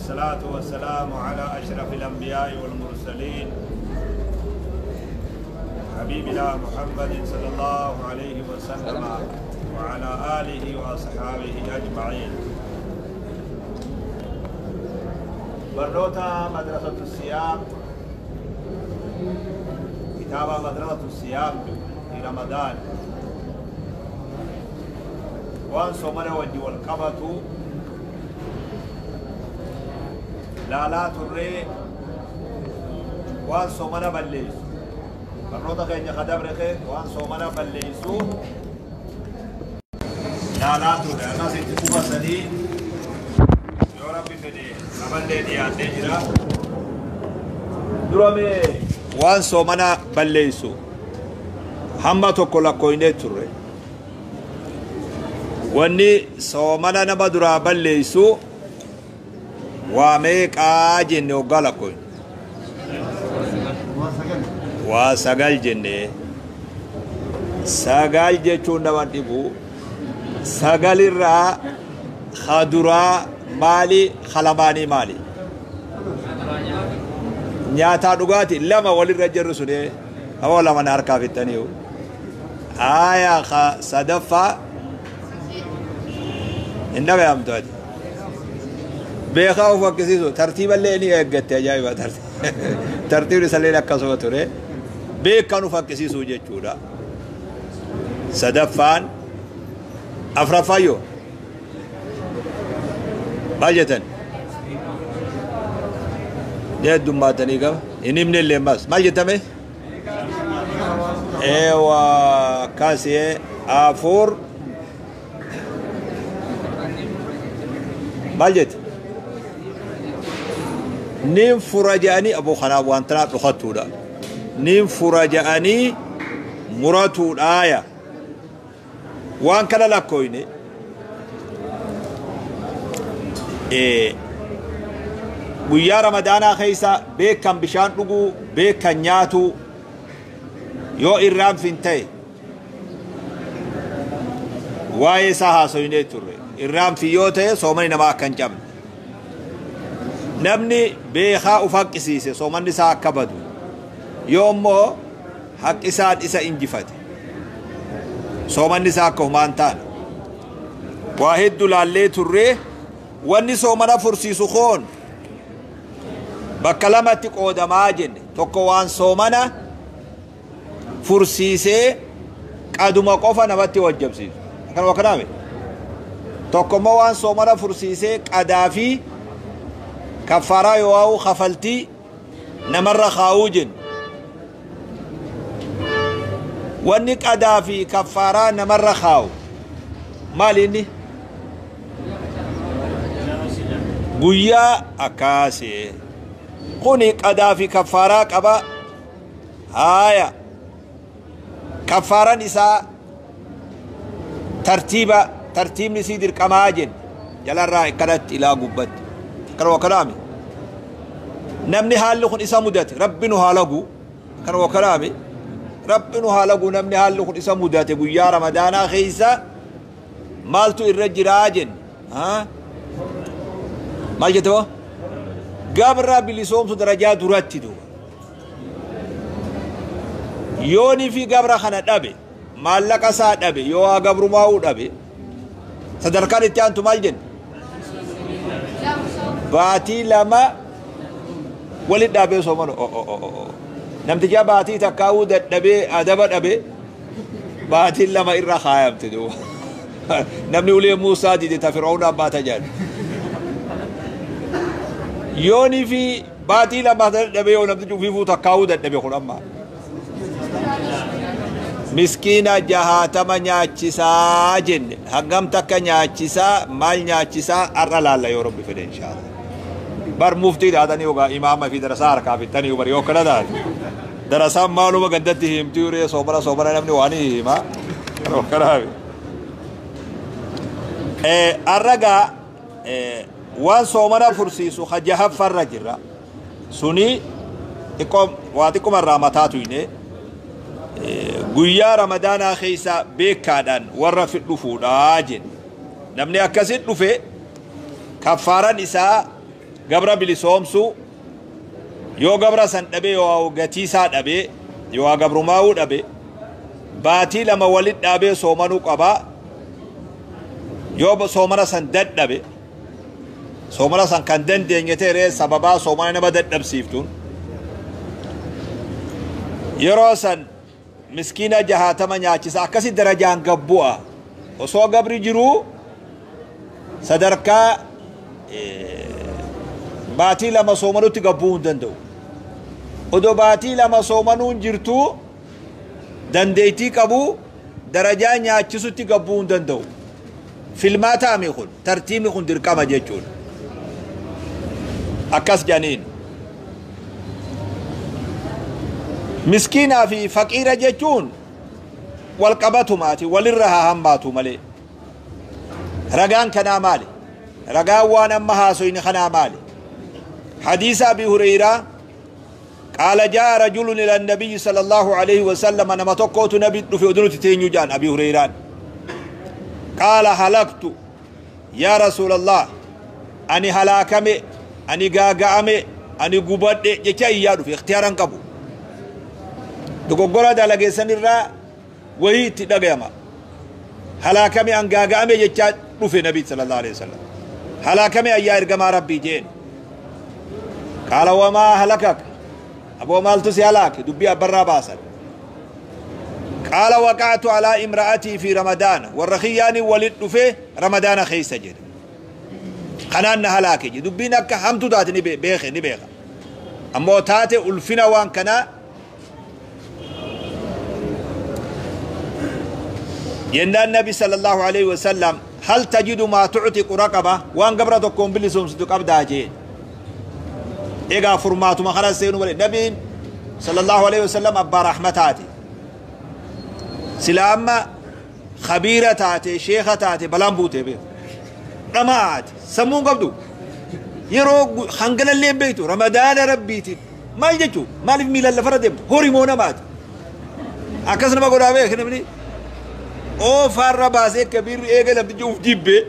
والصلاة والسلام على أشرف الأنبياء والمرسلين حبيبنا محمد صلى الله عليه وسلم وعلى آله وأصحابه أجمعين. برنوتا مدرسة الصيام، كتاب مدرسة الصيام في رمضان وان صومنا وجه والقبط لا لا تري وان صومنا بليس برنوتا خيني خدبرخي وان صومنا بليسو لا لا تري أنا سيتكوبا سدي يا ربي فدي أملي ديان ديجرا درامي وان صومنا بليسو hamma tokko lakkoynee turre wanni soomana nama duraa balleeysu waa meeqaa jenne hoggaa lakkoyne waa sagal jenne. Sagal jechuun nama dhibu sagalirraa kaduraa maali kalamaanii maali nyaataa dhugaati lama walirra jirru sune awwa lama na harkaa fixxaniiyu. آية صدفة إنما يا متواتي بيخاف وكسيسو ترتيب اللي إني أجت يا جايبة ترتيب رسالة لك كسوة بيكانوا فكسيسو جتشورا صدفان أفرفايو باجتن ده ما تنيجا إني من اللي ماس ما جتمه ايوا كاسي افور مالجت نيم فرجاني ابو خناب وانتنا لخطودا نيم فرجاني مراتو آية وان كلا لكويني ايه guyyaa ramadaanaa keessa beekan bishaan dhuguu beekan nyaatu yoo irraan fin ta'e waa'ee isaa haasoynee turre. Irraan fi yoo ta'e soomani namaa akka hin cabne namni beekaa uf haqqisiise soomanni isaa akka badu yoo immoo haqqisaan isa injifate soomanni isaa akka humaan taane waa hedduu laallee turre. Wanni soomana fursiisu koon bakka lamatti qoodamaa jenne. Tokko waan soomana fursiisee qaduma qofa namatti wajjabsiisu akkanuma kanaame. Tokko immoo waan soomana fursiisee qadaa fi kaffaaraa yoo waa'u kafaltii namarra kaa'uu jennu. Wanni qadaa fi kaffaaraa namarra kaa'u maali inni? Guyyaa akkaasee kuni qadaa fi kaffaaraa qaba. Haaya kaffaaran isaa tartiiba tartiibni isii dirqamaa jenne jalarraa akkanatti ilaa gubbatti akkanuma kanaame. Namni haalli kun isa mudate rabbi nu haa lagu akkanuma kanaame rabbi nu haa lagu. Namni haalli kun isa mudate guyyaa ramadaanaa keessa maaltu irra jiraa jenne? Maal jette boo? Gabra bilisoomsu darajaa duratti duuba yooni fi gabra kana dhabe maallaqa isaa dhabe yoo haa gabrumaa'uu dhabe sadarkaan itti aantu maal jenne? Baatii lama walit dhaabee soomanu. Namticha baatii takkaa'uu dadhabee adaba dhabe baatiin lama irra kaayamte duuba. Namni ulee Muusaa dide ta Fir'aawna baata jedhan. Yooni fi baatii lama dadhabee yoo namtichi ufiifuu takkaa'uu dadhabe kun amma miskiina jahaatama nyaachisaa jenne. Hangam takka nyaachisaa maal nyaachisaa har'a laalla yoo rabbi fedhe inshaallah. Bar muftii taatanii yogaa imaama fi darasaa harkaa fixxanii bar yoo kana taate darasaan maaluma gandatti himtii ree soomana soomana namni waan hima kanaaf. Har'a gaa waan soomana fursiisu hajahaffarra jirra suni waa xiqqoomarraa mataa tuyne guyyaa ramadaanaa keessa beekaadhaan warra dhufuudhaa jenne. Namni akkasit dhufe kaffaaran isaa Gabra bilisoomsuu. Yoo gabra san dhabe, yoo gatii isaa dhabe, yoo gabrumaa'uu dhabe, baatii 2 walit dhaabee soomanuu qabaa. Yoo soomana san dadhabe, soomana san kan dandeenye ta'e, sababaa soomana nama dadhabsiiftuun, yeroo san miskiina 60 nyaachisa. Akkasi darajaan gabbu'a. Osoo gabri jiruu sadarkaa baatii 2 soomanutti gabbuu hin danda'u. Odoo baatii 2 soomanuun jirtuu dandeettii qabu, darajaa nyaachisutti gabbuu hin danda'u. Filmaataami kun, tartiibni kun dirqama jechuudha. Akkas janiin. Miskiinaa fi faqiira jechuun wal qabatumaati, walirra haa hammaatu malee. Ragaan kanaa maali? Ragaan waan amma haasoyni kanaa maali? Hadiisa Abi Hureyraa: قال جاء رجل إلى النبي صلى الله عليه وسلم. نما tokkootu nabi dhufe odunuti teenyu jaan Abi Hureyraan. قال هلكت يا رسول الله, ani halaakame, ani gaaga'ame, ani gubadhe jecha iyyaa dhufe. Ikhtiyaaran qabu, dogoggora dalageessan irraa wahii itti dhagayama. Halaakame, an gaaga'ame jechaa dhufe nabi صلى الله عليه وسلم. Halaakame ayyaa ergamaa Rabbii jeen. قال وما أهلكك? Aboo, maaltu si halaake? Dubbii abbarraa baasan. قال وقعت على امرأتي في رمضان. Warra kiyyaani walit dhufe Ramadaana keessa jedhe. Kanaan na halaake jedhe. Dubbiin akka hamtu taate ni beeke, ni beeka. Ammoo taate ulfina waan kanaa jennaan, nabi صلى الله عليه وسلم: هل تجد ما تعتق رقبة? Waan gabra tokkoon bilisomsitu qabdaa jeen. Egaa furmaatuma kana seenu malee, nabiin صلى الله عليه وسلم abbaa rahmataati. Sila amma khabiira taate, sheeka taate, balaan buute beeku. Dhamaati sammuun qabdu yeroo hanganallee beektu. Ramadaana Rabbiitiin maal jechuu? Maaliif miilan lafarra deemtu? Horimoo namaati akkas nama godhaa beek. Namni oofaarra baasee kabiirri eega namtichi uf jibbee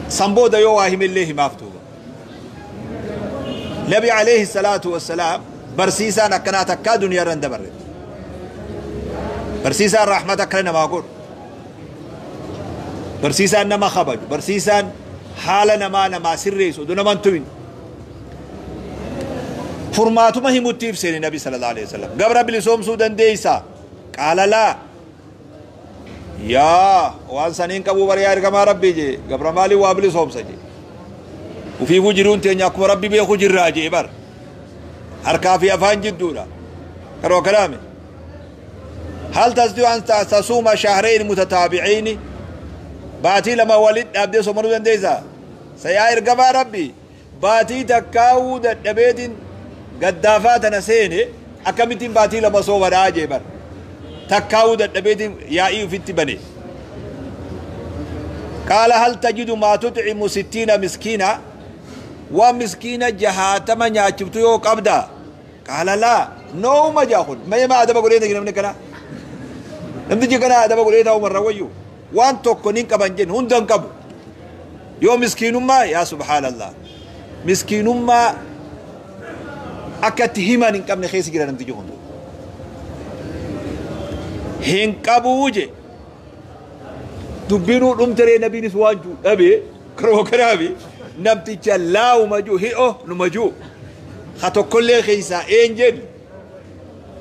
san booda yoo waa himellee himaaf duuba. Nabi عليه الصلاة والسلام barsiisaan akkanaa takkaa duniyaa irra hin dabarre. Barsiisaan rahmata akkana namaa godhu, barsiisaan nama kabaju, barsiisaan haala namaa namaa sirreessu, oduu naman tumin furmaatuma himutti ibseeni. Nabi صلى الله عليه وسلم: gabra bilisoomsuu dandeeysa? قال لا. Yaa waan saniin qabuu bariyaa ergamaa Rabbii jee. Gabra maalii waa bilisoomsa jee? Ufiifuu jiruun teenya akkuma Rabbi beeku jirraa jee. Bar harkaa fi afaan jidduudha karoo kalaame. هل تستطيع أن تصوم شهرين متتابعين? Baatii 2 walit dhaabdee soomanuu dandeessa? Sayaa ergamaa Rabbi, baatii takkaawuu dadhabeetiin gaddaafaa tana seene, akkamittiin baatii 2 soomanaa jee. Bar takkaawuu dadhabeetiin yaa'ii ufitti bane. قال هل تجد ما تطعم 60 مسكينا? Waan miskiina 60 nyaachiftu yoo qabda? قال لا. Nooma jaakun mee ma adaba godhee namni kana, namtichi kana adaba godhee ta'u marra wayyu. Waan tokko nin qaban jennu, hunda hin qabu. Yoo miskiinummaa, yaa سبحان الله, miskiinummaa akka itti himan hin qabne keessa jira namtichi kun. Hin qabuu je. Dubbinuu dhumteree, nabiinis waan juu dhabee karoo kanaafi namticha laawuma juu hi'o numa juu ha tokkollee keessaa een jedhu.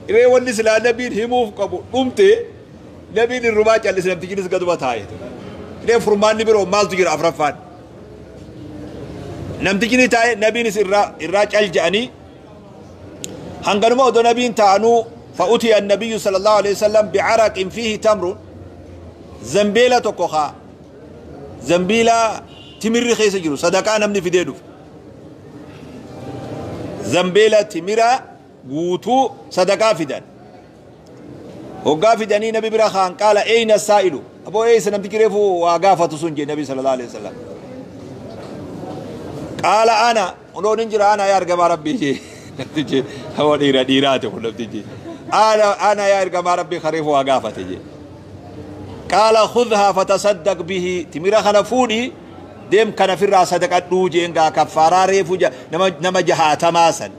Iree wanni silaa nabiin himuuf qabu dhumte, nabiin irrumaa callise, namtichinis gaduma taa'e. Iree furmaanni biroo maaltu jira? Afraffaan namtichi ni taa'e, nabiinis irraa cal je'anii. Hanganuma odoo nabiin ta'anuu, فأتي النبي صلى الله عليه وسلم بعرق فيه تمر. Zambeela tokko kaa zambiila timirri keessa jiru, sadaqaa namni fidee dhufe, zambeela timira guutuu sadaqaa fidan. Hoggaa fidanii nabi bira kaan, قال أين السائل? Aboo, eessa namtichi reefu waa gaafatu sun jee. Nabi صلى الله عليه وسلم: قال أنا. Onoon hin jira, أنا yaa ergamaa Rabbii jee. Namtichi hawa dhiira dhiiraati kun. Namtichi: أنا أنا yaa ergamaa Rabbii, kareefu waa gaafate jee. قال خذها فتصدق به. Timira kana fuudhi. Deem kana firraa sadaqadhuu jeen gaa kaffaaraa reefu nama jahaatamaa san.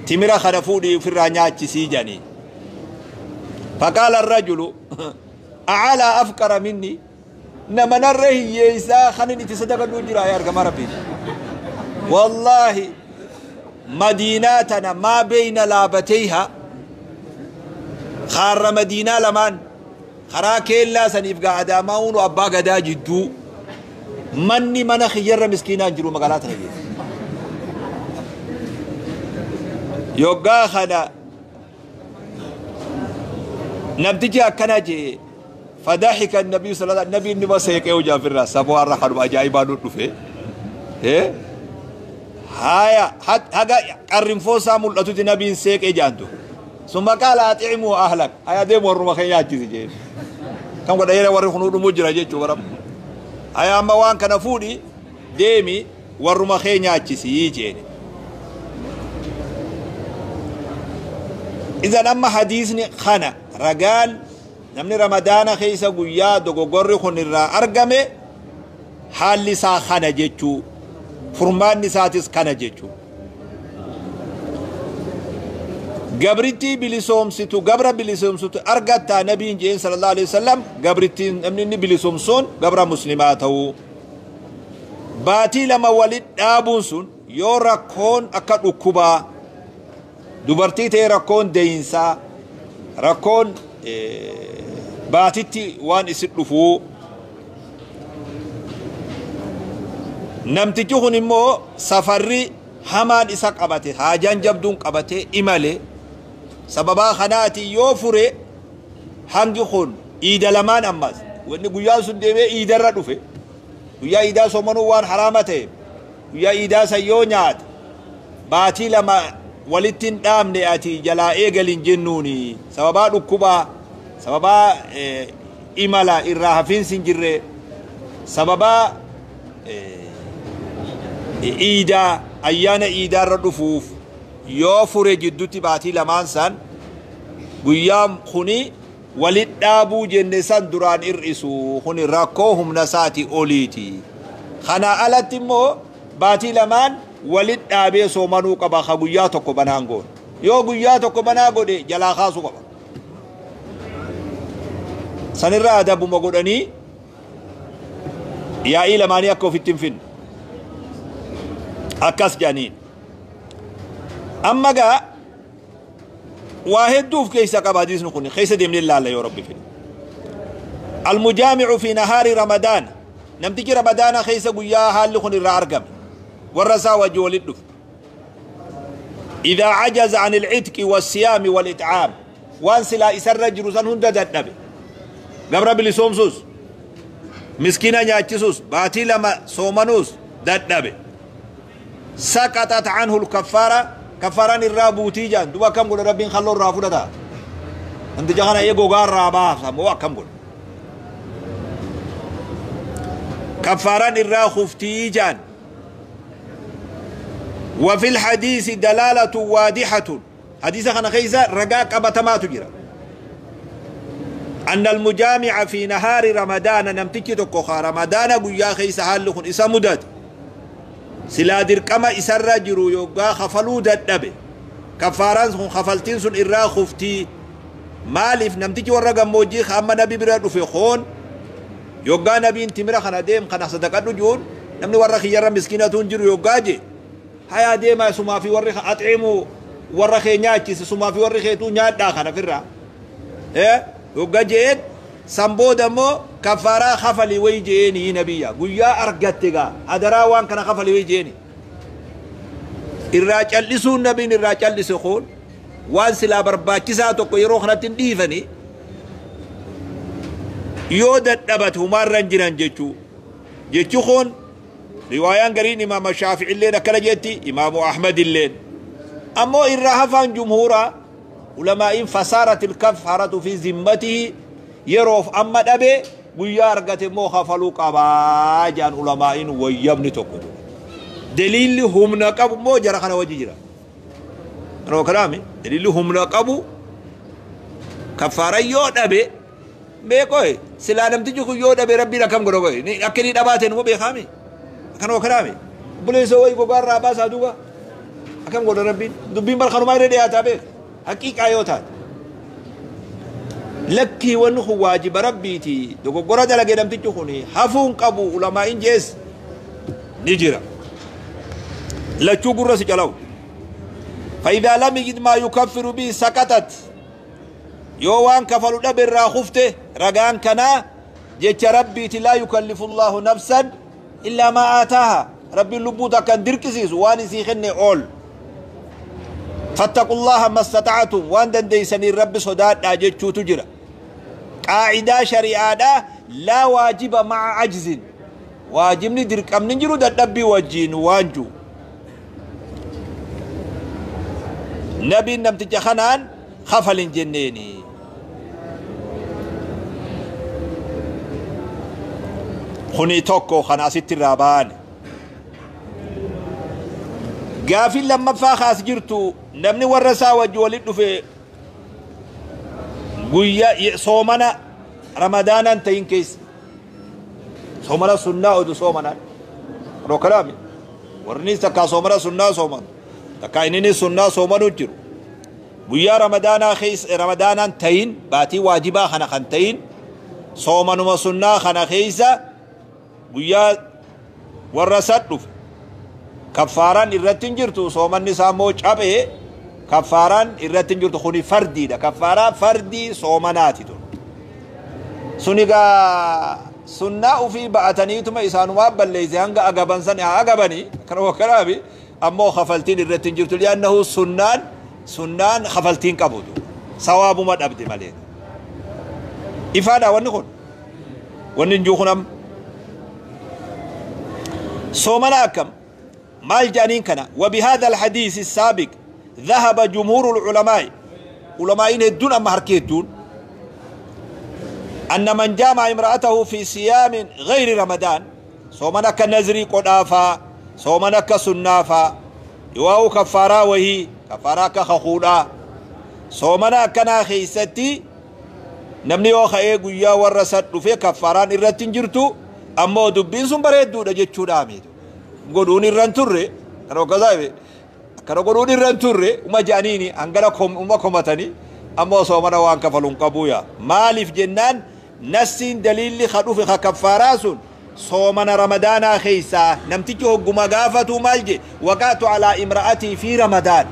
Timira kana fuudhii ofirraa nyaachisii jedhanii. Faqaala arrajulu acalaa afqara minni nama narra hiyyeessaa kanin itti sadaqadhuu jira yaa ergamaa rabbii. Wallaahi madiinaa tana maa beeyna laabateyha kaarra madiinaa lamaan karaa keellaa saniif gaa adaamaa unu abbaa gadaa jidduu manni mana kiyyarra miskiinaa hin jiru magaalaa tana keessa. Yoggaa kana namtichi akkana jee فضحك النبي صلى الله عليه وسلم النبي نما سيقه جافر سبو har'a kanuma ajaa'ibaa nu dhufe. Haya haga qarrinfoo isaa mul'atutti nabiin seeqee jaantu. Summa qaala at'imuu ahlak. Haya deemu warruma kee nyaachisi jeen. Kan godha yeroo warri kunuu dhumuu jira jechuu bara. Haya amma waan kana fuudhi deemi warruma kee nyaachisi jeen. Idan amma hadiisni kana ragaan namni ramadaana keessa guyyaa dogoggorri kun irraa argame haalli isaa kana jechuu furmaanni isaatis kana jechuu. Gabrittii bilisoomsitu gabra bilisoomsitu argattaa nabiin jeen sallallahu alaihi wasallam gabrittiin namni inni bilisoomsuun gabra muslimaa ta'uu. Baatii lama walit dhaabuun sun yoo rakkoon akka dhukkubaa dubartii ta'e rakkoon deeyinsaa rakkoon baatitti waan isin dhufuu namtichi kun immoo safarri hamaan isa qabate haajaan jabduun qabate imale sababaa kanaati yoo fure hangi kun iida lamaan ammas wanni guyyaan sun deemee iidarra dhufe guyyaa iidaa soomanuu waan haraama ta'e guyyaa iidaa san yoo nyaate baatii lama walitti hin dhaabne ati jalaa eegalin jennuuni sababaa dhukkubaa sababaa imala irraa hafiinsi hin jirre sababaa iidaa ayyaana iidaarra dhufuuf yoo fure jidduutti baatii lamaan san guyyaan kuni walit dhaabuu jenne san duraan hir'isu kuni rakkoo humna isaati oliiti. Kana alatti immoo baatii lamaan walit dhaabee soomanuu qaba ka guyyaa tokko banaan goone. Yoo guyyaa tokko banaa godhe jalaa kaasuu qaba. Sanirraa adabuma godhanii yaa'ii lamaanii akka ofitti hin finne. Akkas jedhaniin. Amma gaa waa hedduuf keessa qaba hadiisni kun keessa deemnee ilaalla yoo rabbi fedhe. Almujaamicu fi nahaari ramadaana namtichi ramadaana keessa guyyaa haalli kun irraa argame warra isaa wajji walit dhufe. Idaa cajaza an ilcitqi wassiyaami walitcaam waan silaa isarra jiru san hunda dadhabe gabra bilisoomsuus miskiina nyaachisuus baatii lama soomanuus dadhabe. سقطت عنه الكفارة كفاران الرابوتي جان دوا كم قول ربين خلو الرافو دا انت جانا يغو غار رابا سمو كم قول كفاران الراخفتي جان. وفي الحديث دلالة واضحة حديث خنا خيزة رقاق أبتما تجرى أن المجامع في نهار رمضان نمتكي تكوخا رمضان قيا خيزة حالخن إسا مدد silaa dirqama isarra jiru yoggaa kafaluu dadhabe kafaaraan sun kafaltiin sun irraa kuftii maaliif namtichi warra gammoojjii amma nabi bira dhufe hoon yoggaa nabiin timira kana deem kana sadaqadhu jiruun namni warra kiyyarra miskiinatuun jiru yoggaa je hayaa deemaa sumaa fi warri atcimu warra kee nyaachise sumaa fi warri keetuu nyaadhaa kana firraa yoggaa je'een san booda immoo kafaaraa kafalii wayi je'eenii nabiyya guyyaa argatte gaa hadaraa waan kana kafalii wayi je'eeni irraa cal'isuun nabiin irraa cal'ise kun waan silaa barbaachisaa tokko yeroo kanatti hin dhiifani yoo dadhabate humaarra hin jiran jechuu jechi kun riwaayaan gariin imaama shaafi'illeen akkana jetti imaamu ahmadilleen ammoo irraa hafaan jumhuuraa ulamaa'iin fasaarat ilkafaaratu fi zimmatihi yeroof amma dhabe guyyaa argate immoo kafaluu qabaa jedhan ulamaa'iin wayyabni tokko daliilli humna qabu immoo jara kana wajji jira. Yeroo kanaami daliilli humna qabu kafaara yoo dhabe Mee qoy silaa namtichi kun yoo dhabe Rabbiin akkam godha qoy? Akka inni dhabaa ta'e numa beekaami. Akkanuma kanaami. Obboleessa wayi gogaa irraa baasaa duuba. Akkam godha Rabbiin? Dubbiin bar kanumaa irra dhiyaataa beeka. Haqiiqaa yoo taate. Lakkii wanni kun waajiba Rabbiiti. Dogoggora dalage namtichi kun hafuun qabu ulamaa'in jees ni jira. Lachuu gurra si calawu. فإذا لم يجد ما يكفر به سقطت. Yoo waan kafalu dhabe irraa kufte. Ragaan kanaa jecha Rabbiiti: لا يكلف الله نفسا إلا ما آتاها. Rabbiin lubbuu takkan dirqisiisu waan isii kenne ool. فاتقوا الله ما استطعتم, waan dandeeysaniin Rabbi sodaadhaa jechuutu jira. Qaacidaa shari'aadhaa: لا واجب مع عجز. Waajibni dirqamni jiru dadhabbii wajjiin waan jiru. Nabiin namticha kanaan kafalin jenneeni. Kuni tokko kana asitti irraa baane. Gaafin lammaffaa kaas jirtu, namni warra isaa wajji walit dhufe guyyaa soomana Ramadaanan ta'in keessa, soomana sunnaa odu soomanaan rokkalaami, warri takkaa soomana sunnaa sooman, takkaa inni sunnaa soomanu jiru, guyyaa Ramadaanaa keessa, Ramadaanaan ta'in, baatii waajibaa kana kan ta'in, soomanuma sunnaa kana keessa guyyaa warra san dhufe, kaffaaraan irratti hin jirtu. Soomanni isaa immoo cabee kaffaaraan irratti hin jirtu. Kuni fardiidha, kaffaaraa fardii soomanaati tun. Sun egaa sunnaa ufii ba'ataniituma isaanumaa balleeyse hanga agaban san haa agabanii kana wakkanaafi. Ammoo kafaltiin irratti hin jirtu, li'annahu sunnaan kafaltiin qabutu sawaabuma dhabde malee. Ifaadha wanni kun, wanni hin jiru kun. Amma soomana akkam maal jedhaniin kana? وبهذا الحديث السابق ذهب جمهور العلماء. علماء هدون أما حركي هدون أن من جامع امرأته في صيام غير رمضان، صومنا كنزري قدافا، صومنا كسنافا، يواو كفارا وهي كفارا كخخودا، صومنا كنا خيستي namni yoo ka'ee guyyaa warra san dhufee kaffaaraan irratti hin jirtu. Ammoo dubbiin sun bareedduudha jechuudha miitu godhuun irra hin turre. Kana hoggasaa akkana godhuun irra hin turre uma je'aniini hangana uma komatanii. Ammoo soomana waan kafaluun qabuuya. Maaliif jennaan, nassiin daliilli ka dhufe ka kaffaaraa sun soomana Ramadaanaa keeysaa. Namtichi hogguma gaafatu maal je? وقعت على امرأتي في رمضان.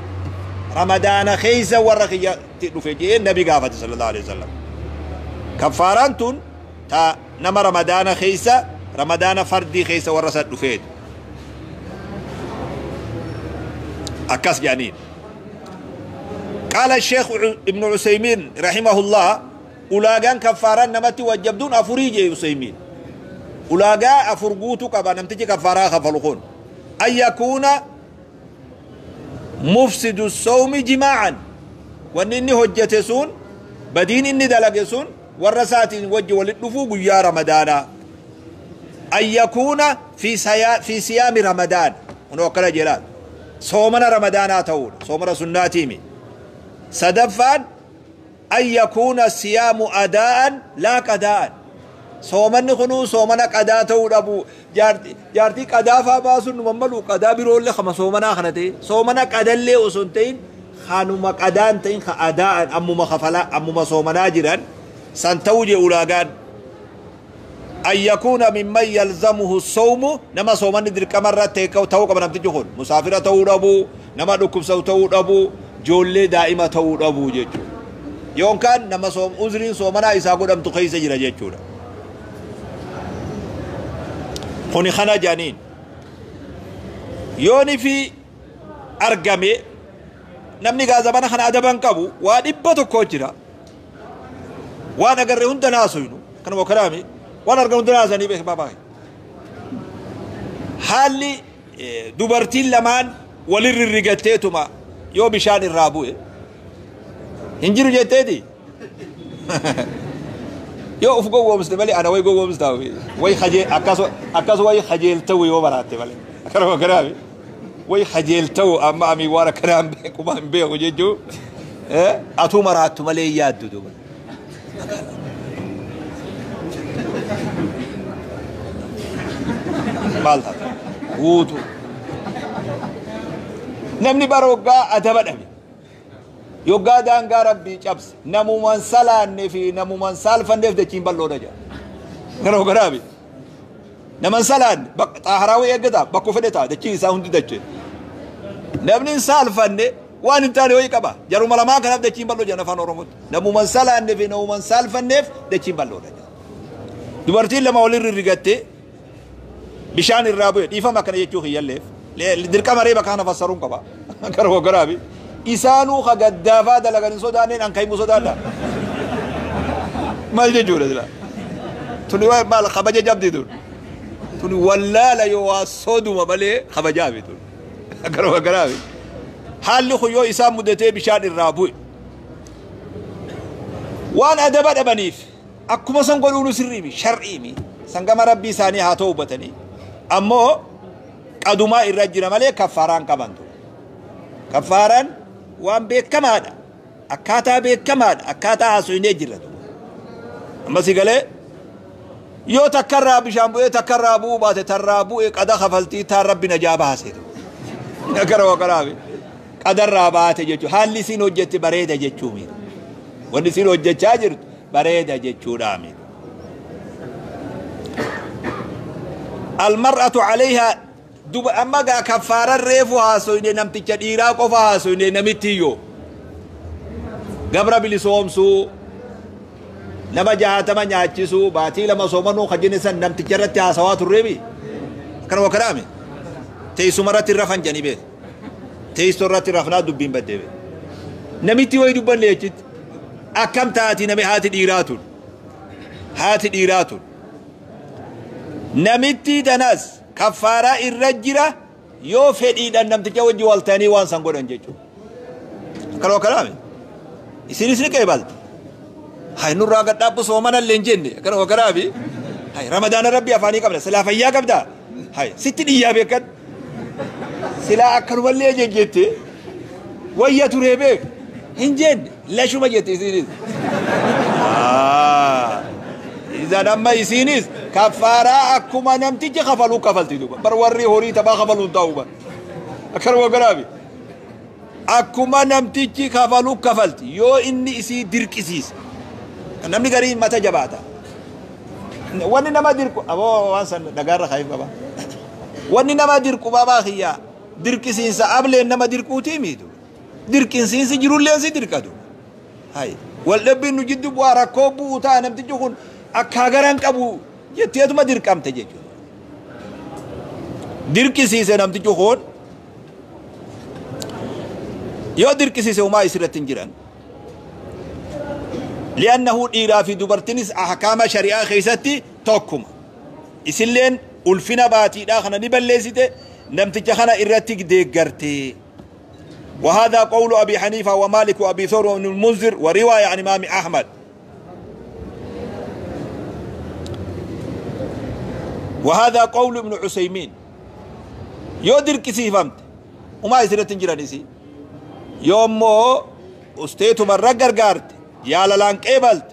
Ramadaana keeysa warra kiyyatti dhufe jee nabi gaafate صلى الله عليه وسلم. Kaffaaraan tun ta nama Ramadaana keeysa, Ramadaana fardii keeysa warra san dhufeet akkas jedhaniin. قال الشيخ ابن عثيمين رحمه الله: ulaagaan kaffaaraan namatti wajjabduun afurii jee Usaymiin. Ulaagaa afur guutuu qaba namtichi kaffaaraa kafalu kun: أن يكون مفسد الصوم جماعا. Wanni inni hojjete sun, badiin inni dalage sun, warra isaatiin wajji walit dhufuu guyyaa Ramadaanaa. أن يكون في صيام رمضان. Kunoo akkana jedhaan, soomana Ramadaanaa ta'uudha, soomana sunnaatiimi. Sadaffaan: أن يكون الصيام أداء لا قضاء. Soomanni kunuu soomana qadaa ta'uu dhabu. Jaartii qadaa faa baasuun numa malu, qadaa biroollee kama soomanaa kana ta'e, soomana qadallee osoo hin ta'in, kanuma qadaan ta'in, ka adaa'an ammuma kafalaa ammuma soomanaa jiran san ta'uu jee ulaagaan. أن يكون ممن يلزمه الصوم. Nama soomanni dirqama irratti ta'uu qaba namtichi kun. Musaafira ta'uu dhabuu, nama dhukkubsatu ta'uu dhabuu, ijoollee daa'ima ta'uu dhabuu jechuudha. Yookaan nama uzriin soomanaa isaa godhamtu keessa jira jechuudha. Kuni kana jedhaniin. Yooni fi argame namni gaazabana kana adaban qabu waa 100 jira. Waan agarre hunda naasuynu kanuma kanaami, waan argan hunda naasanii beekmaa baay'ee. Haalli dubartiin lamaan walin rirrigatteetuma yoo bishaan irraa bu'e hin jiru jetteeti. Yoo uf gowwoomste malee, ana way gowwoomstaa way khajee akkas way kajeeltawu yoo baraatte malee, akkanuma kanaami way kajeeltawu. Amma ami waan akkanaa hin beeku, hin beeku jechuu atuu maraattu malee yaaddu duuba. Maal taata guutuu namni bara waggaa adaba dhabe yoggaa daangaa rabbii cabse namuman salaanne fi namuman saalfanneef dachiin bal'oodha jedha. Gara garaabi naman salaanne xaaharaawii eeggataa bakka fedhe ta'a dachiin isaa hundi dachee. Namni hin saalfanne waan hin taane wayii qaba. Jaruma lamaan kanaaf dachiin bal'oo jedhan afaan Oromootti. Namuman salaanne fi namuman saalfanneef dachiin bal'oodha jedha. Dubartiin lama waliin rirrigattee bishaan irraa bu'e dhiifama akkana jechuu kiyyalleef dirqama reeba kana fassaruun qaba. Gara garaabi. Isaanuu ka gaddaafaa dalagan hin sodaanneen an kaimu sodaadha. Maal jechuudha sila? Tuni waa maal kabaja jabdi tun? Tuni wallaala yoo waa soduma malee kabajaabi tun. Gara garaabi. Haalli kun yoo isaan mudatee bishaan irraa bu'e. Waan adaba dhabaniif akkuma san godhuunu sirriimi shar'iimi sangama rabbii isaanii haa ta'u hubatanii. Ammoo qadumaa irra jira malee kaffaaraan qabantu. Kaffaaraan waan beekamaadha. Akkaataa beekamaadha. Akkaataa haasofnee jirra. Amma si galee yoo takkarraa bishaan bu'ee takkarraa bu'uu baate tarraa bu'ee qada kafaltii taan rabbi najaa baase. Gara waqaraabi. Qadarraa baate jechuudha. Haalli isiin hojjette bareeda jechuu miti. Wanni isiin hojjechaa jirtu bareeda jechuudha miti. Almar'atu alayhaa duba amma gaa kaffaaran reefu haasoyne namticha dhiiraa qofa haasoyne namitti iyyoo gabra bilisoomsuu nama 60 nyaachisuu baatii 2 soomanuu kajjine san namticha irratti haasawaa turreemi akkana wakkanaame teessuma irratti rafan jedhanii beeku teessoo irratti rafnaa dubbiin baddee beeku namitti wayi dubbanne jechitti akkam taati nami haati dhiiraa tun haati dhiiraa tun namitti tanas kaffaaraa irra jira yoo fedhiidhaan namticha wajji wal ta'anii waan san godhan jechuudha. Akkana wakkanaame isinis ni qeebalti. Hay nurraa gad dhaabbu soomana illee hin jenne akkana wakkanaami. Hay ramadaana rabbi afaanii qabda silaa fayyaa qabda. Hay sitti dhiyyaa beekan. Silaa akkanumallee jejjette wayya turee beek hin jenne lashuma jette isinis. Izan amma isinis kaffaaraa akkuma namtichi kafaluu kafalti duuba. Bar warri horii taphaa kafaluu hin ta'u bar. Akkanuma garaabi. Akkuma namtichi kafaluu kafalti yoo inni isii dirqisiise. Namni gariin mata jabaata. Wanni nama dirqu aboo waan san dhagaarra kaayif qaba. Wanni nama dirqu babaa kiyyaa dirqisiinsa ableen nama dirquutii miitu. Dirqisiinsi jirullee si dirqatu. Hay wal dhabbiin nu jiddu bu'aa rakkoo bu'u ta'a namtichi kun akka garan qabu jetteetuma dirqamte jechuudha. Dirqisiise namtichi kun yoo dirqisiise homaa isirratti hin jiran. Li'annahu dhiiraa fi dubartiinis ahkaama shari'aa keessatti tokkuma. Isilleen ulfina baatiidhaa kana ni balleessite namticha kana irratti deeggarte. وهذا قول أبي حنيفة ومالك وأبي ثور وابن المنذر ورواية عن إمام أحمد. وهذا قول ابن عثيمين. يودر كسي فهمت وما يصير تنجرانيسي يوم مو استيتو مرة غرغرت يا لالان قبلت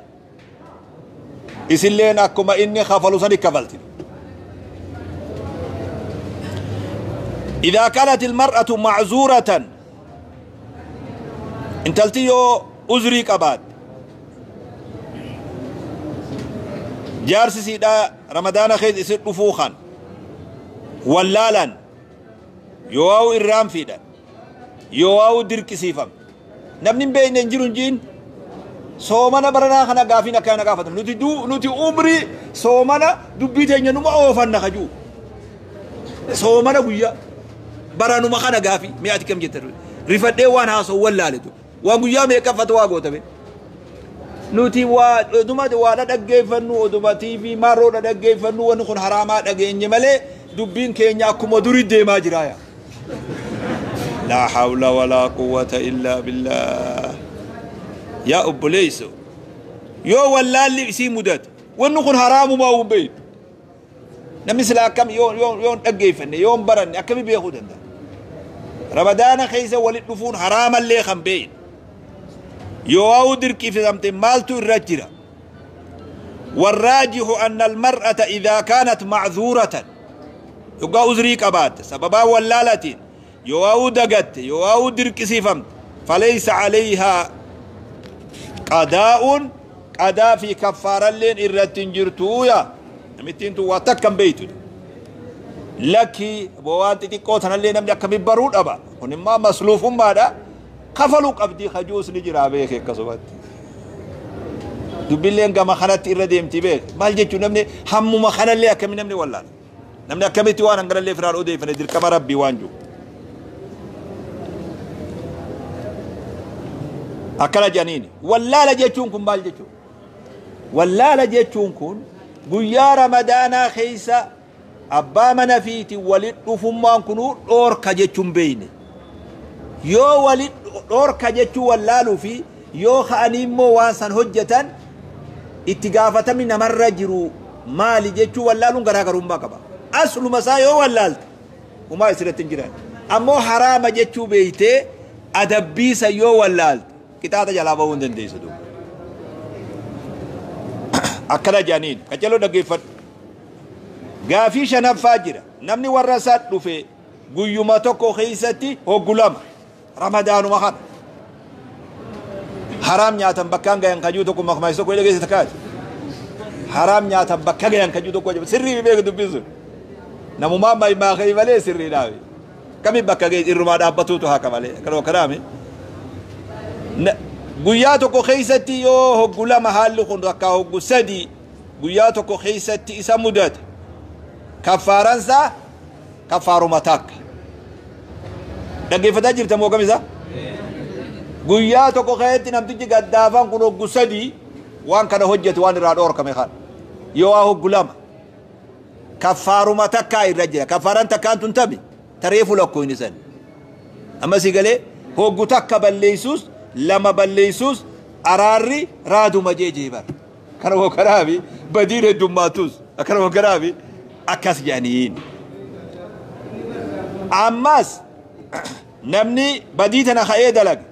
إسلين أكما إني خفلو سني كفلت. إذا كانت المرأة معذورة انتلتيو أزري قباد جارسي سيدا رمضان خيز اسد رفوخا ولالا يواو إرام فيدا يواو درك سيفم نبني بين نجرون جين soomana baranaa kana gaafiin akkana gaafatama nuti nuti umrii soomana dubbii teenya numa oofanna kajuu soomana guyyaa baranuma kana gaafii mi'aati kam jette rifadhee waan haasoo wallaaletu waan guyyaa meeqa fatwaa gootame nuti waa oduma waa dhaggeeffannu oduma TV maroo dhaggeeffannu wanni kun haraamaa dhageenye malee dubbiin keenya akkuma durii deemaa jira yaa laa hawla walaa quwwata illaa billah. Yaa obboleeyso yoo wallaalli isii mudate wanni kun haraamumaa hin beektu namni silaa akkam yoon dhaggeeffanne yoon baranne akkami beekuu danda'a ramadaana keessa walit dhufuun haraamallee kan beekne yoo waa'u dirqiifamte maaltu irra jira والراجح أن المرأة إذا كانت معذورة يقا أزري قبات سببا ولالتين يواو دقت يواو دركسيفم فليس عليها قضاء قضاء في كفارة لين إرتين جرتويا نمتين تو واتكم بيتو لكي بوان تتكو تنالي نمني أكمي برود أبا ونما مسلوف ماذا خفلوا قبدي خجوس نجرا بيخي كسوات dubbilleen gama kanatti irra deemti beek maal jechuun namni hammuma kanallee akkami namni wallaala namni akkamitti waan hanganallee firaan odeeffane dirqama rabbii waan jiru akkana jedhaniini wallaala jechuun kun maal jechuun wallaala jechuun kun guyyaa ramadaanaa keessa abbaa mana fiiti walit dhufummaan kunuu dhoorka jechuun beeyne yoo walit dhoorka jechuu wallaaluu fi yoo ka'anii immoo waan san hojjetan itti gaafatami namarra jiru maali jechuu wallaaluun garaagarummaa qaba asluma isaa yoo wallaalte humaa isirratti hin jiran ammoo haraama jechuu beeytee adabbiisa yoo wallaalte qixaaxa jalaa bahuu hin dandeessu duuba akkana jedhaniin qaccaloo dhaggeeffadhu gaafii shanaffaa jira namni warra isaa dhufe guyyuma tokko keessatti hoggu lama ramadaanuma kana haram nyaatan bakkaan gayan kajuu tokko makmaayis tokko dhageesse takkaati haram nyaatan bakka gayan kajuu tokko sirrii beeku dubbisu namumaa maymaakee malee sirrii dhaabe kami bakka gaye irrumaa dhaabbatuutu haka malee akkanuma kanaami guyyaa tokko keessatti yoo hoggu lama haalli kun takkaa hoggu sadi guyyaa tokko keessatti isa mudate kaffaaransaa kaffaaruma takka dhaggeeffataa jirta moo kamisa guyyaa tokko keessatti namtichi gaddaafaan kun hoggu sadii waan kana hojjetu waan irraa dhoorkame kana yoo waa hoggu lama kaffaaruma takkaa irra jira kaffaaran takkaan tun tabi tareefu lakkoyni san amma si galee hoggu takka balleeysus lama balleeysus araarri raaduma jeejee bara kana hoogganaafi badiin heddummaattus akkana hoogganaafi akkas jedhaniin ammas namni badii tana ka'ee dalage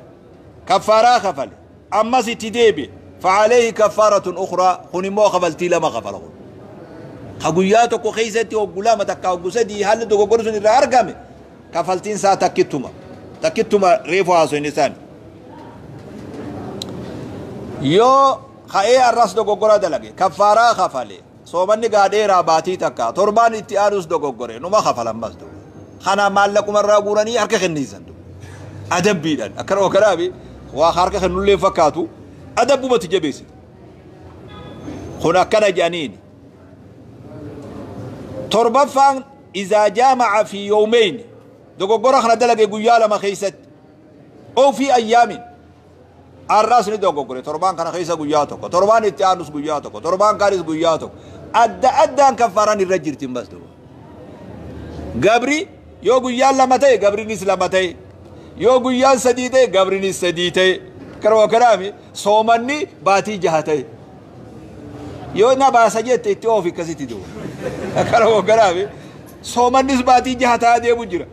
كفارة خفل أما ستديبي فعليه كفارة أخرى خنمو خفلتي لما خفله خقوياتك وخيستي وقلامة تكا وقسدي هل دوكو قرسون الرأرقامي كفلتين سا تكتما تكتما ريفو هاسو نسان يو خاي الراس دوكو قرا دلقي كفارة خفلي صومني قادي راباتي تكا تربان اتيانوس دوكو قري نما خفل أمس دوكو خنا مالكم الراقوراني أركا خنيسان دو أدبيدان أكرو كرابي waa harka kennullee fakkaatu adabbumatti jabeessite kun akkana jedhaniini torbaffaan izaa jaamaca fi yawmayn dogoggora kana dalage guyyaa lama keessatti oo fi ayyaamin arraas ni dogoggore torbaan kana keessa guyyaa tokko torbaan itti aanus guyyaa tokko torbaan kaanis guyyaa tokko adda addaan kaffaaraan irra jirti bas duuba gabri yoo guyyaan lama ta'e gabriinis lama ta'e yoo guyyaan sadii ta'e gabriinis sadii ta'e karoo kanaami soomanni baatii jaha ta'e yoo na baasa jette itti oofi akkasitti duuba karoo kanaami soomannis baatii jaha ta'aa deemu jira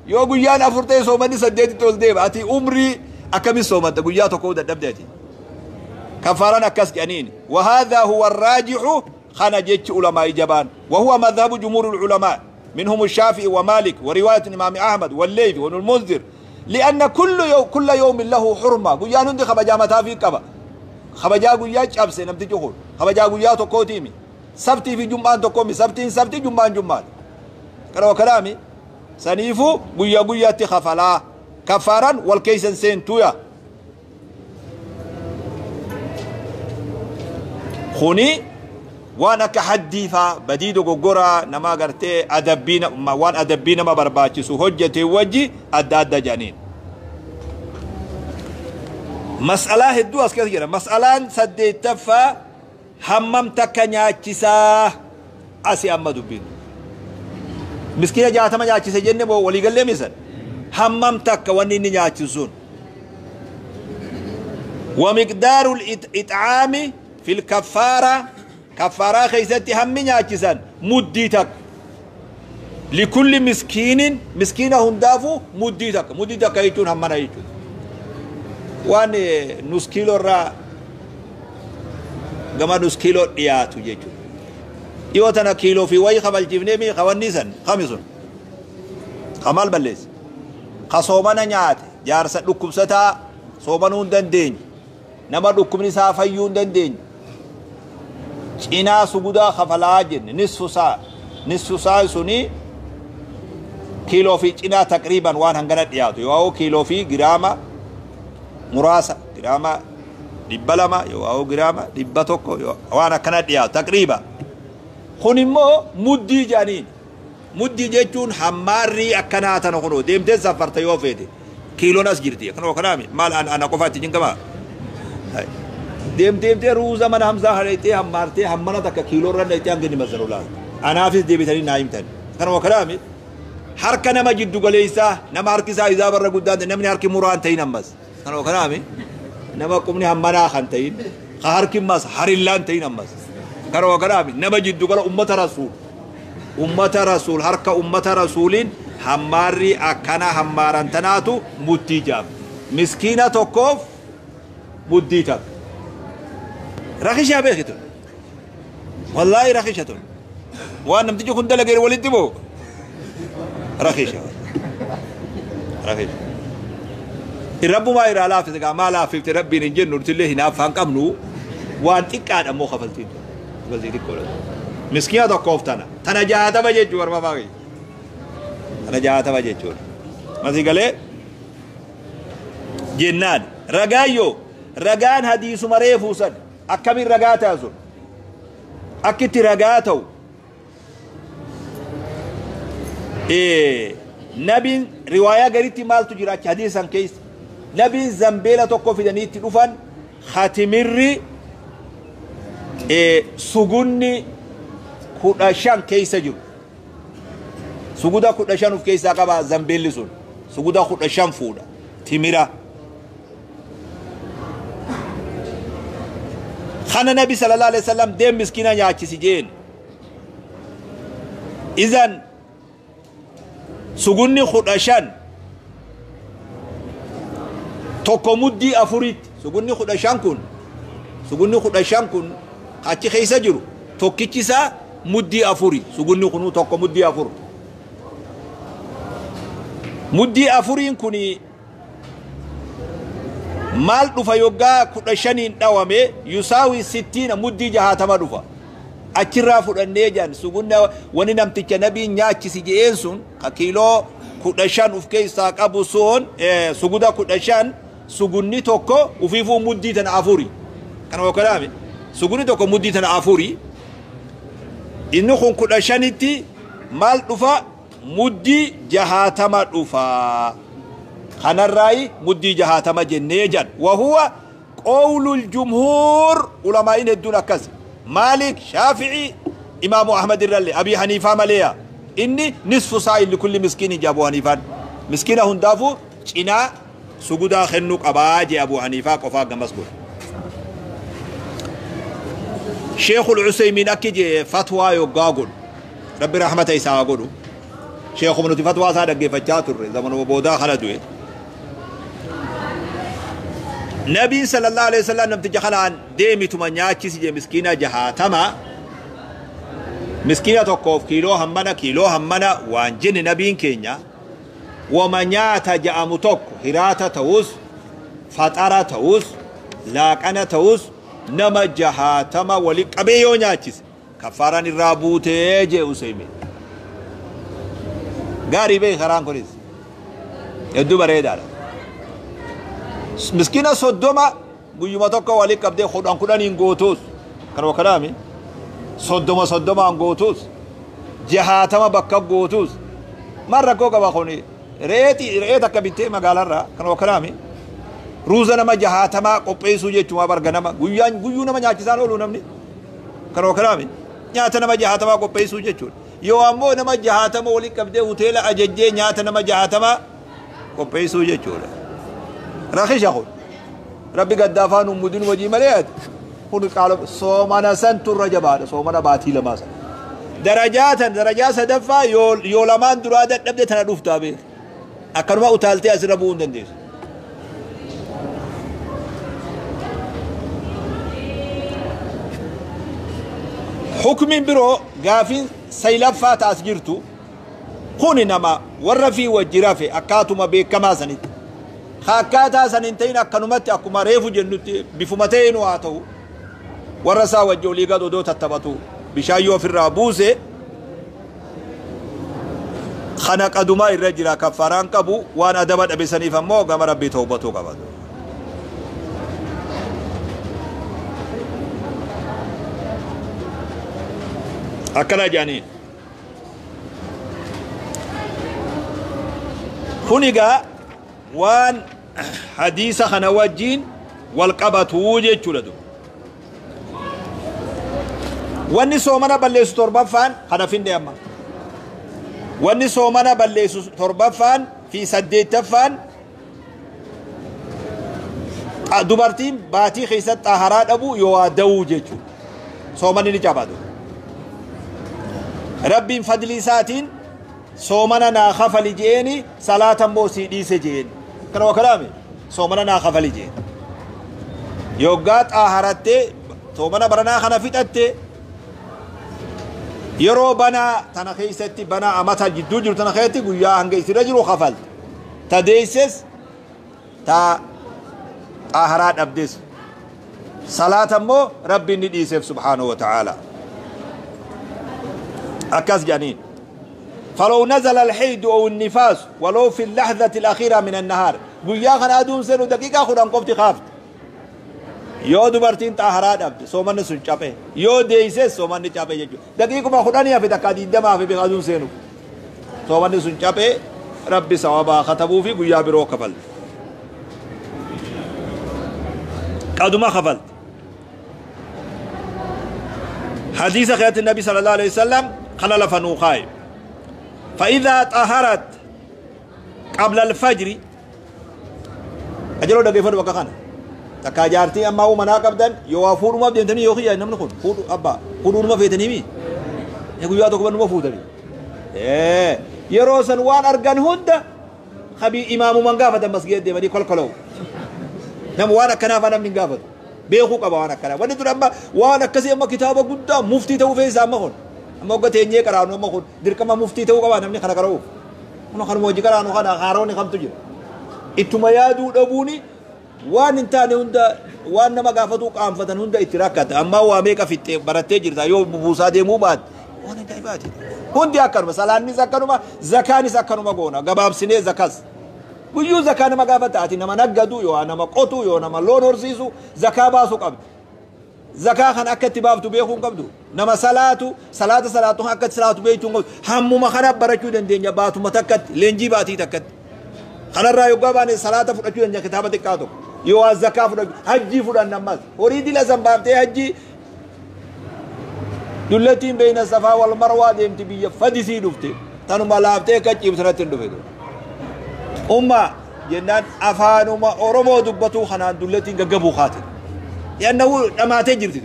yoo guyyaan afur ta'e soomanni saddeetitti ol deema ati umrii akkamis soomatta guyyaa tokko dadhabde ati kafaaraan akkas jedhaniin وهذا هو الراجح خنا جيتش علماء جبان وهو مذهب جمهور العلماء منهم الشافعي ومالك ورواية الإمام أحمد والليث وابن المنذر لأن كل يوم له حرمة قيان عندي خبجا متى في كبا خبجا قيا جابسه نمتي جهول خبجا قيا تكوتيمي سبتي في جمعان تكومي سبتين سبتي جمعان جمعان كلام كلامي سنيفو قيا قيا تخفلا كفارا والكيسن سين تويا خوني وانا كحدي فا بديدو غورا نما غرتي ادبينا ما وان ادبينا ما برباچسو حجتي وجي ادا جانين مسألة هدو أسكت كده مسألة سديتفا حمام تكنياتشسا أسي أما دبين مسكينة جاتا ما جاتشسا جنة بو ولي قال لي مثلا حمام تك ونين نياتشسون ومقدار الإطعام في الكفارة كفارة خيستي هم نياتشسان مديتك لكل مسكين مسكينة هندافو مديتك مديتك يتون همنا يتون waan nus kiiloo irraa Gama nus kiiloo dhiyaatu jechuudha. Dhiyoo tana kiiloo fi wayii kabalchiifnee mi kawanni san kami sun ka maal balleesse ka soomana nyaate jaarsa dhukkubsataa soomanuu hin dandeenye nama dhukkubni isaa fayyuu hin dandeenye cinaa sugudaa kafalaa jenne nisfu saa nisfu saa suni kiiloo fi cinaa taqriiban waan hangana dhiyaatu yoo kiiloo fi giraama muraasa giraama 200 yoo giraama 100 waan akkana dhiyaatu taqriiba. Kun immoo muddii jedhaniin. Muddii jechuun hammaarrii akkanaa tana kunoo deemtee safarta yoo feete kiiloon as jirti kanuma kanaami maal ana qofaatti jinqamaa deemtee ruuza mana hamzaa hadheettee hammaartee hammana takka kiiloo irra dhayxee hanga inni mazzanu laal anaafis deebitanii naa himtan kanuma kanaami harka nama jiddu galeessaa nama harki isaa isaa barra guddaan namni harki muraan ta'in ammas kanuma kanaami nama qubni hammanaa kan ta'in ka harki mas harillaan ta'in ammas kanuma kanaami nama jiddu gala ummata rasuul ummata rasuul harka ummata rasuuliin hammaarri akkana hammaaran tanaatu muddii jaam miskiina tokkoof muddii takka rakishaa beekitu wallaahi rakisha tun waan namtichi kun dalageen walitti moo rakisha rakisha rabbumaa irraa laaffise gaa maa laaffifte rabbiin hin jennu nutillee hinaaffaan qabnu waan xiqqaadha immoo kafaltiin kafaltii xiqqoodha miskiina tokkoof tana tana 60 jechuu barbaafaa kiyya tana 60 jechuudha masii galee jennaan ragaayyoo ragaan hadiisuma reefuu san akkamiin ragaa ta'a sun akkitti ragaa ta'u nabiin riwaayaa garitti maaltu jira achi hadiisan keessa nabiin zambeela tokko fidanii itti dhufan hatimirri sugunni 15 keessa jiru suguda 15 of keessaa qaba zambeelli sun suguda 15 fuudha timira kana nabi sallallahu alaihi wasallam deem miskiina nyaachisi jeen izan sugunni 15 tokko muddii afuritti sugunni 15 kun sugunni 15 kun achi keessa jiru tokkichi isaa muddii afuri sugunni kunuu tokko muddii afur muddii afuriin kuni maal dhufa yoggaa 15 dhawame yusaawi 60 muddii 60 dhufa achirraa fudhannee jan sugunna wani namticha nabiin nyaachisi je'een sun ka kiiloo 15 uf keessaa qabu sun suguda 15 sugunni tokko ufiifuu muddii tana afuri kana wakalaame sugunni tokko muddii tana afuri inni kun 15tti maal dhufa muddii 60 dhufa kanarraayi muddii 60 jennee jan wahuwa qawlul jumhuur ulamaa'iin hedduun akkas Maalik Shaafi'i Imaamu Ahmad irrallee Abii Haniifaa maleeya inni nisfu saa'in likulli miskiini jee Abuu Haniifaan miskiina hundaafuu cinaa sugudaa kennuu qabaa jee Abuu Haniifaa qofaa gamas godhe Sheekul Useymiin akki jee fatwaa yoggaa godhu Rabbi rahmata isaa haa godhu Sheekuma nuti fatwaa isaa dhaggeeffachaa turre zamanuma boodaa kana du'e Nabiin sallallahu alaihi wasallam namticha kanaan deemituma nyaachisi jee miskiina 60 miskiina tokkoof kiiloo hammana waan jenne nabiin keenya wama nyaata ja'amu tokko hiraata ta'us faxara ta'us laaqana ta'us nama 60 wali qabee yoo nyaachise kaffaaraan irraa buutee jee Useymiin gaarii beeki karaan kunis hedduu bareedaadha miskiina 30 guyyuma tokko wali qabdee 10 10 gootuus kanuma kanaami 30 30 gootuus 60 bakka gootuus maal rakkoo qaba kuni re'ee takka bittee magaalarraa kanuma kanaami ruuza nama 60 qopheessuu jechuun barga nama guyyuu nama nyaachisaan oolu namni kanuma kanaami nyaata nama 60 qopheessuu jechuudha yoo ammoo nama 60 wali qabdee hoteela ajajjee nyaata nama 60 qopheessuu jechuudha rakisha kun rabbi gaddaafaan ummudin wajii malee ati kun qaala soomana santu irra jabaadha soomana baatii lamaa sana darajaa tan darajaa sadaffaa yoo lamaan duraa dadhabde tana dhuftaa beek akkanuma utaaltee asirra bu'uu hin dandeessu. Hukmiin biroo gaafiin saylaffaa taas jirtu kuni nama warra fi wajji rafe akkaatuma beekamaa sanitti. Akkaataa san hin ta'in akkanumatti akkuma reefu jennutti bifuma ta'een haa ta'u warra isaa wajji olii gad odoo tattaphatu bishaan yoo ofirraa buuse kana qadumaa irra jira kaffaaraan qabu waan adaba dhabe saniif ammoo gama rabbii tawbatuu qaba. Akkana jedhaniin. Kun egaa waan hadiisa kana wajjiin wal qabatuu jechuudha duuba. Wanni soomana balleessu torbaffaan kana finne amma. Wanni soomana balleessu torbaffaan fi saddeettaffaan dubartiin baatii keessatti xaharaa dhabuu yoo waa da'uu jechuudha. Soomanni ni cabatu. Rabbiin fadlii isaatiin soomana naa kafali je'eeni salaata immoo sii dhiise je'een. Kana waa kalaame soomana naa kafali je'een. Yoggaa xaharattee soomana baranaa kana fixatte yeroo banaa tana keessatti banaa amata jidduu jiru tana keessatti guyyaa hanga isirra jiru kafalte. Ta deesses ta xaharaa dhabdes. Salaata immoo rabbiin ni dhiiseef subhaanahu wa ta'aala. أكاس جانين. فلو نزل الحيد أو النفاس ولو في اللحظة الأخيرة من النهار قل خنا أدون سنو دقيقة خدان قفتي خافت يو دبرتين طهرات أبد سومن سن چاپه يو ديسه سومن چاپه يجو دقيقة ما خداني في دقا دي ما في بغادون سنو سومن سن چاپه ربي ثوابا ختبو في قيا برو كفل قدما خفلت. حديث خيات النبي صلى الله عليه وسلم خلل فنوخاي فإذا طهرت قبل الفجر أجلو دقيفة وكخانا تكاجارتي أما هو منا قبدن يوافور ما بدنتني يوخي نمن خون فود أبا فود ما فيتني مي يقول يا دوكبن ما فوتني إيه يروسن وان أرجان هند خبي إمام من قافة مسجد دي بدي كل كلو نم وانا كنافة نم من قافة beekuu qaba waan akkanaa. Wanni tun amma waan akkasii amma kitaaba guddaa muftii ta'uu fe'isaa amma kun. Amma hogga teenyee qaraanu amma kun dirqama muftii ta'uu qaba namni kana qara'uuf. Kun kanuma hojii qaraanu kana haaroonni kamtu jira. Ittuma yaaduu dhabuuni waan hin taane hunda waan nama gaafatuu qaanfatan hunda itti rakkata. Amma waa meeqa fixxee barattee jirta yoo bubuusaa deemuu baatte waan ajaa'ibaati. Hundi akkanuma salaannis akkanuma zakaanis akkanuma goona gabaabsinee zakas. Guyyuu zakaa nama gaafata ati nama naggadu yoo nama qotu yoo nama loon horsiisu zakaa baasuu qabdi. Zakaa kan akka itti baaftu beekuu hin qabdu. Nama salaatu salaata salaatu kan akka itti salaatu beekuu hin qabdu. Hammuma kana barachuu dandeenya baatuma takkatti leenjii baatii takkatti. Kanarraa yoggaa baane salaata fudhachuu dandeenya kitaaba xiqqaa tokko. Yoo zakaa fudhachuu hajjii fudhanna ammas. Horii dila san baaftee hajjii dullattiin beeyna safaa wal marwaa deemti biyya fadisii dhufte. Tanuma laaftee akka ciibsanatti hin dhufe. Umma jennaan afaanuma Oromoo dubbatuu kanaan dullattiin gaggabuu kaate. Yaannahu dhamaatee jirti.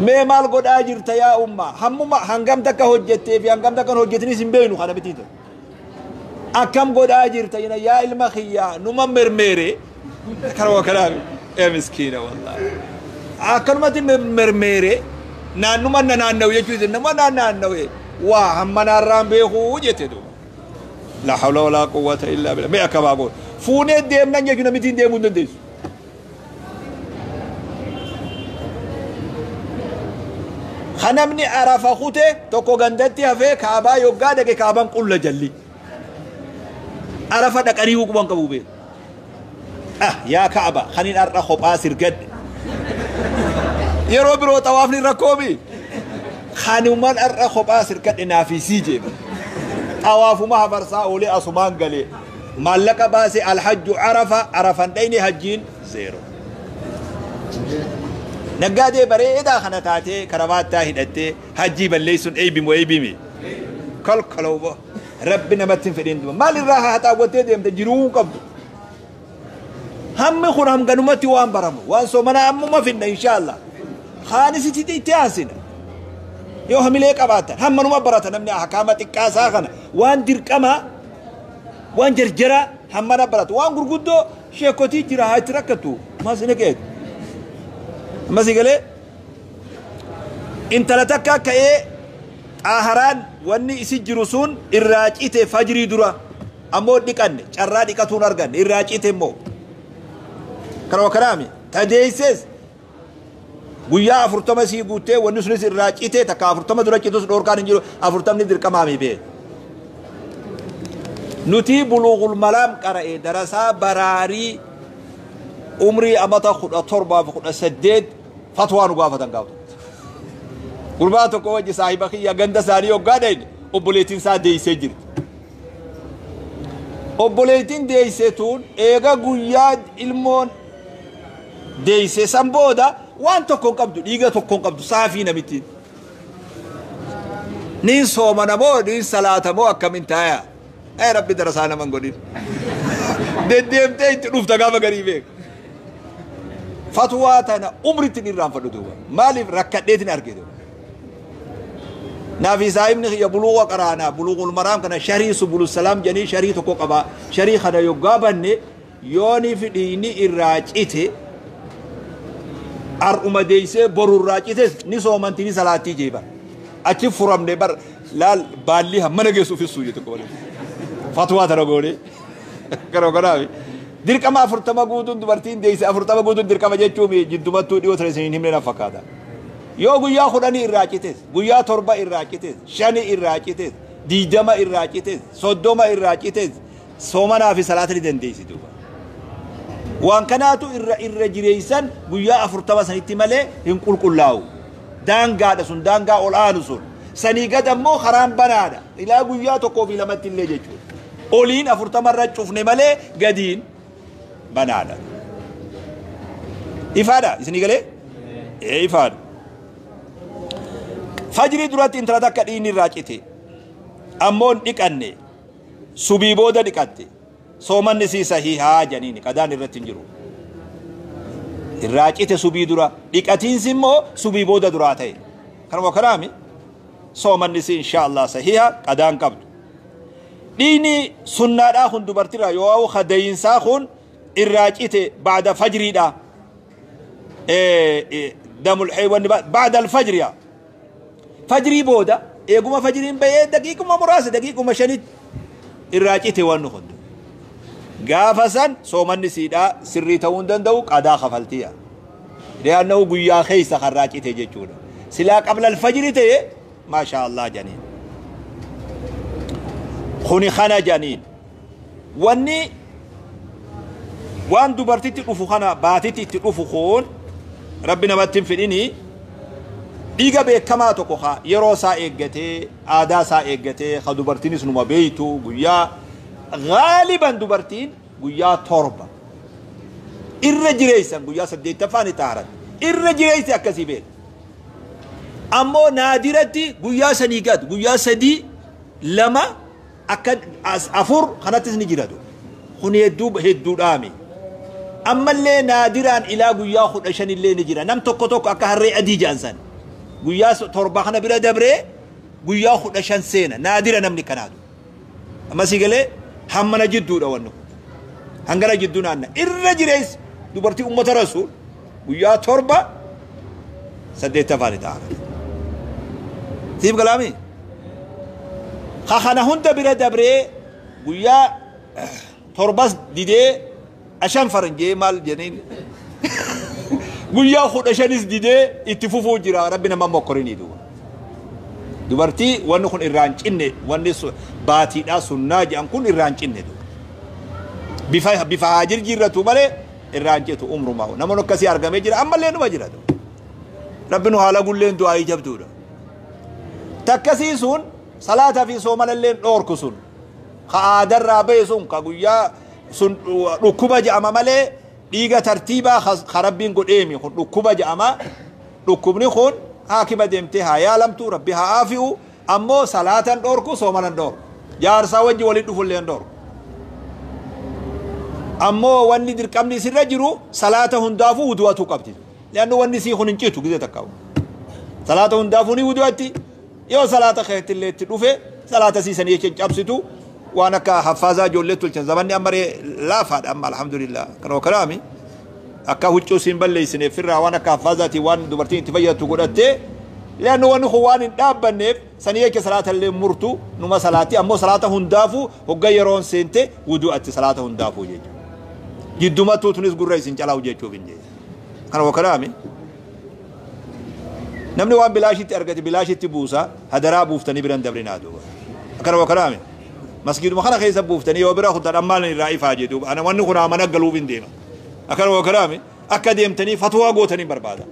Mee maal godhaa jirta yaa umma hammuma hangam takka hojjettee fi hangam takka hojjetinis hin beeknu kana miti. Akkam godhaa jirta yaa ilma kiyyaa numa mermeere. Karoo kanaaf ee miskiina wallaahi. Akkanumatti mermeere naannuma naanna'u jechuudha nama naanna'u waa hamma naarraan beekuu jette duuba. لا حول ولا قوة إلا بالله. ما أكبر فوني ديم نجي كنا متين ديم ونديس. خنمني عرف خوته تكو غندتي هفه كعبا يوغا دك كعبان قل جلي. عرفة دقري وقبان كبوبي. يا كعبة خنين أرخو باسر قد. يرو برو طوافني ركوبي. خانومان أرخو باسر قد نافسي جيب. طوافما هفرسا أولي أصمان قلي مالك باسي الحج عرفة عرفة ديني هجين زيرو نقادي بري إذا خنتاتي كرفات تاهدتي هجي بليسون أي بيم وأي بيمي كل كلوبة ربنا ما تنفدين دم مال الراحة حتى وتي ديم تجرون قبل هم خرام قنومتي وان برمو وان سومنا أمو ما فينا إن شاء الله خانسي تي تاسنا yoo hamilee qabaatan hammanuma baratan namni ahkaama xiqqaa isaa kana waan dirqamaa waan jarjaraa hammana baratu waan gurguddoo sheekotii jira haa itti rakkattu maas ni qeetu ammas galee Intala takka ka'ee xaaharaan wanni isi jiru sun irraa cite fajrii dura, ammoo dhiqanne, carraa dhiqatuun arganne, irraa cite immoo kanuma kanaami. Tadeeyses guyyaa 40 sii guuttee wanni sunis irraa cite, takka 40 dura citus dhoorkaan hin jiru, 40ni dirqamaami bee. Nuti Buluugul Maraam qara'e darasaa baraarii umrii amata 17 fi 18 fatwaa nu gaafatan. Gaafatan gurbaa tokko wajji saahiba kiyya ganda isaanii hoggaa dhayne, obboleettiin isaa deeysee jirti. Obboleettiin deeysee tun eega guyyaa ilmoon deeyse san booda waan tokko hin qabdu, dhiiga tokko hin qabdu, saafii namittiin. Niin soomana moo niin salaata moo akkamin taaya? Ee Rabbi, darasaa naman godhin. Deddeemtee itti dhufta gaafa garii beeka. Fatwaa tana umritti hin irraanfadhu duuba. Maaliif? Rakkadheetin arge duuba. Naafi saahibni kiyya Buluuqa qaraanaa, Buluuqul Maraam kana sharii Subulu Salaam jedhanii sharii tokko qaba. Sharii kana yoggaa banne, yoonii fi dhiigni irraa cite, har'uma deeysee boru irraa cites ni soomanti, ni salaattii jee bar. Achi furamne bar, laal baalli hammana geessu ufissuu jette tokko malee. Fatwaa tana goone. Kana kanaafi. Dirqama 40 guutuun, dubartiin deeyse 40 guutuun dirqama jechuun jiddumattuu dhiyoo tana isin hin himne na fakkaata. Yoo guyyaa 10 irraa cites, guyyaa 7 irraa cites, 5 irraa cites, 20 irraa cites, 30 irraa cites, soomanaa fi salaata ni dandeessi duuba. Waan kanaatu irra irra jireessan guyyaa 40 sanitti malee hin qulqullaa'u. Daangaadha sun, daangaa ol aanu sun. Sanii gad ammoo karaan banaadha. Ilaa guyyaa 1 fi 2tti illee jechuudha. Oliin 40 irra cufne malee gadiin banaadha. Ifaadha isinii galee? Ee, ifaadha. Fajrii duratti intala takka dhiigni irraa cite. Ammoo hin dhiqanne. Subii booda dhiqatte. Soomanni sii sahihaa janiini, qadaan irratti hin jiru. Irraa cite subii dura, dhiqatiinsi immoo subii booda duraa ta'e. Kanuma kanaami soomanni sii insha Allah sahiha, qadaan qabdu. Dhiigni sunnaadhaa kun dubartirraa yoo hadayiinsaa kun irraa cite ba'da fajriidha. Damul wanni ba'da alfajriya. Fajrii booda, eeguma fajriin bahee daqiiquma muraasa, daqiiquma 5tti irraa cite wanni kun. Gaafa san soomanni siidhaa sirrii ta'uu hin danda'u, qadaa kafaltiya. Li'annahu guyyaa keessa karraa cite jechuudha. Silaa qabla alfajri ta'e maasha Allah janiin. Kuni kana janiin. Wanni waan dubartitti dhufu kana baatitti itti dhufu kun, Rabbi namatti hin fidhini, dhiiga beekamaa tokko ka yeroo isaa eeggatee, aadaa isaa eeggatee, ka dubartiinis numa beeytu, guyyaa gaaliban dubartiin guyyaa 7, irra jireessan guyyaa saddeettaffaa ni xaaran, irra jireessi akkasii beeka. Ammoo naadiratti guyyaa sanii gad guyyaa 3, 2, akka 4 kanattis ni jiratu. Kun hedduu hedduudhaami. Ammallee naadiraan ilaa guyyaa 15 illee ni jira. Nam tokko tokko akka harree adii jedhan san guyyaa 7 kana bira dabree guyyaa 15 seena, naadira namni kanaatu. Amma si galee? Hammana jidduudha wanni kun. Hangana jidduu naanna. Irra jireessi dubartii ummata Rasuul guyyaa 7, saddeettaffaa ni ta'a. Siif galaami? Ka kana hunda bira dabree guyyaa 7s didee ashan faranjee maal jedhaniin, guyyaa 15s didee itti fufuu jira, Rabbi nama mokkorinii duuba. Dubartii wanni kun irraa hin cinne, wanni baatiidhaa sunnaa jedhan kun irraa hin cinne duuba. Bifa bifa haa jirjiirratu malee irraa hin citu umrumaa. Namoonni akkasii argamee jira, ammallee numa jira. Rabbi nu haala gulleen du'aayii jabduudha. Takkasii sun salaataa fi soomanallee dhoorku sun, ka aadarraa bahe sun, ka guyyaa sun dhukkuba jedhama malee dhiiga tartiibaa ka Rabbiin godheemi kun dhukkuba jedhama. Dhukkubni kun haakima deemtee haa yaalamtu, Rabbi haa aafi'u. Ammoo salaatan dhoorku, soomanan dhoorku, jaarsaa wajji waliin dhufullee hin dhoorku. Ammoo wanni dirqamni isirra jiru salaata hundaafuu wudu'atuu qabdi. Li'annu wanni isii kun hin citu gizee takka. Salaata hundaafuu ni wudu'atti. Yoo salaata keetti illee itti dhufe salaata siisanii jecha hin cabsitu. Waan akka haffaazaa ijoollee tolchan zamanni amma ree laafaadha amma, alhamdulillah. Kanuma kanaami akka huccuu siin balleessineef firraa waan akka haffaazaatiin waan dubartiin itti fayyadatu godhattee Leannu wanni kun waan hin dhaabbanneef sanii jecha salaata illee murtu numa salaati ammoo salaata hundaafuu hogga yeroon seente wudu'atti salaata hundaafuu jechuudha. Jiddumattuu tunis gurra isin calaa'u jechuuf hin jechuudha. Kana wakkanaami. Namni waan bilaashitti argate bilaashitti buusa hadaraa buuftanii biran dabrinaa duuba. Akkana wakkanaami. Masgiiduma kana keessa buuftanii yoo bira kutan ammaan irraa ifaa jedhu ana wanni kun amana galuuf hin deema. Akkana wakkanaami. Akka deemtanii fatwaa gootanii barbaada.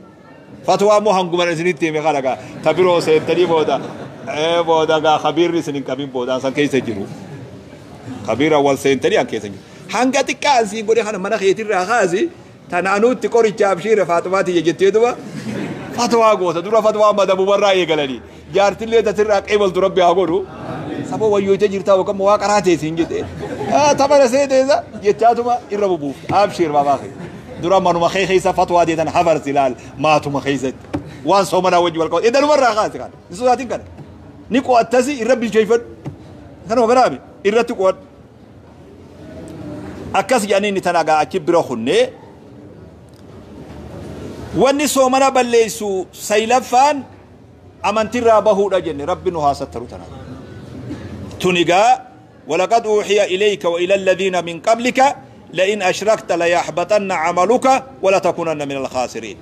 Fatwaa immoo hanguma isinitti hime kana gaa ta biroo seentanii booda booda gaa kabiirri isin hin qabin booda san keessa jiru. Kabiira wal seentanii an keessa jiru. Hanga xiqqaa asiin godhe kana mana keetirraa kaasi tana anuutti qoricha abshiira Faaxumaati jettee duba fatwaa goota dura fatwaa madabumarraa eegalanii jaartillee tasirraa qeebaltu rabbi haa godhu. Saba wayyoocha jirtaa yookaan waa qaraa teessiin jedhee tapha seeteessa jechaatuma irra bubuufta abshiir baabaa kee. Dura manuma kee keessa fatwaa deetan hafarsi ilaal maatuma keessatti waan soomanaa wajji wal qabatu idanumarraa kaasi kana hin sodaatin kana ni qo'attasi irra bilcheeffadhu kanuma biraami irratti qo'adhu akkas jedhanii inni tana gaa achi bira kunnee wanni soomana balleessu saylaffaan amantirraa bahuudha jenne rabbi nu haa sattaru tana tunigaa ولقد أوحي إليك وإلى الذين من قبلك لئن أشركت ليحبطن عملك ولتكونن من الخاسرين.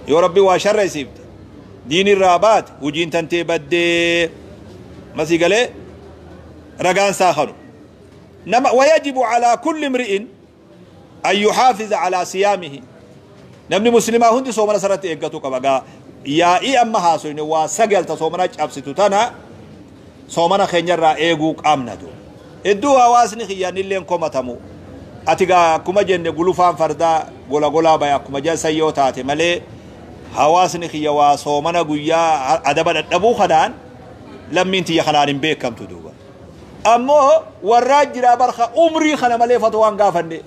يا ربي وشر يسيبت دين الرابات وجين تنتي بدي مسي قال رقان ساخنو نما. ويجب على كل امرئ أن يحافظ على صيامه. نمني مسلمة هندي صومنا سرت إيقاتو كبقى يا إي أما هاسوين وسجل تصومنا أبسطو تنا صومنا خنجر إيقوك أمنا دو إدو هواسني خياني اللي انكم تمو atigaa akkuma jenne gulufaan fardaa gola golaa baya akkuma jalsa yoo taate malee hawaasni kiyya waa soomana guyyaa adaba dadhabuu kanaan lammiin tiyya kanaan hin beekamtu duuba. Ammoo warraa jiraa barka umrii kana malee fatwaan gaafanne.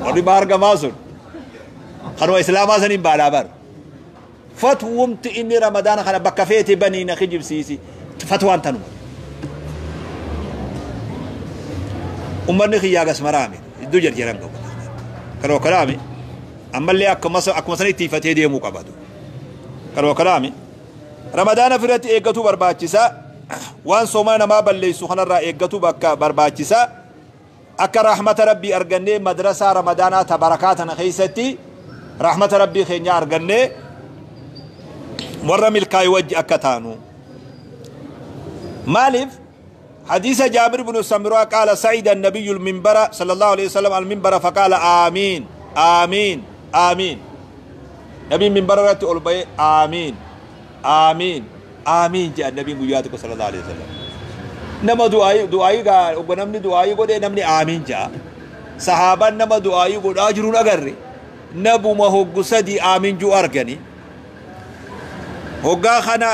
Warri baargamaa sun kanuma islaamaa saniin baalaa bar. Fatwumti inni ramadaana kana bakka feete banii na kijibsiisi fatwaan tanuma. Ummanni kiyyaa gas maraame iddoo jarjaran qabu. Kanuma kalaame ammallee akkuma sana itti ifatee deemuu qabatu. Kanuma kalaame ramadaana firatti eeggatu barbaachisa. Waan soomana namaa balleessu kanarraa eeggatu bakka barbaachisa. Akka rahmata rabbii argannee madrasaa ramadaanaa tabarakaa tana keessatti rahmata rabbii keenya argannee warra milkaa'e wajji akka taanu. Maaliif? حديث جابر بن سمرة قال سعيد النبي المنبر صلى الله عليه وسلم المنبر فقال آمين آمين آمين. نبي منبر رأت أولبي آمين آمين آمين جاء النبي مجاتك صلى الله عليه وسلم. نما دعائي دعائي قال وبنمني دعائي قد نمني آمين جاء. صحابة نما دعائي قد أجرون أجري. نبو ما هو قصدي آمين جو أرجني. هو خنا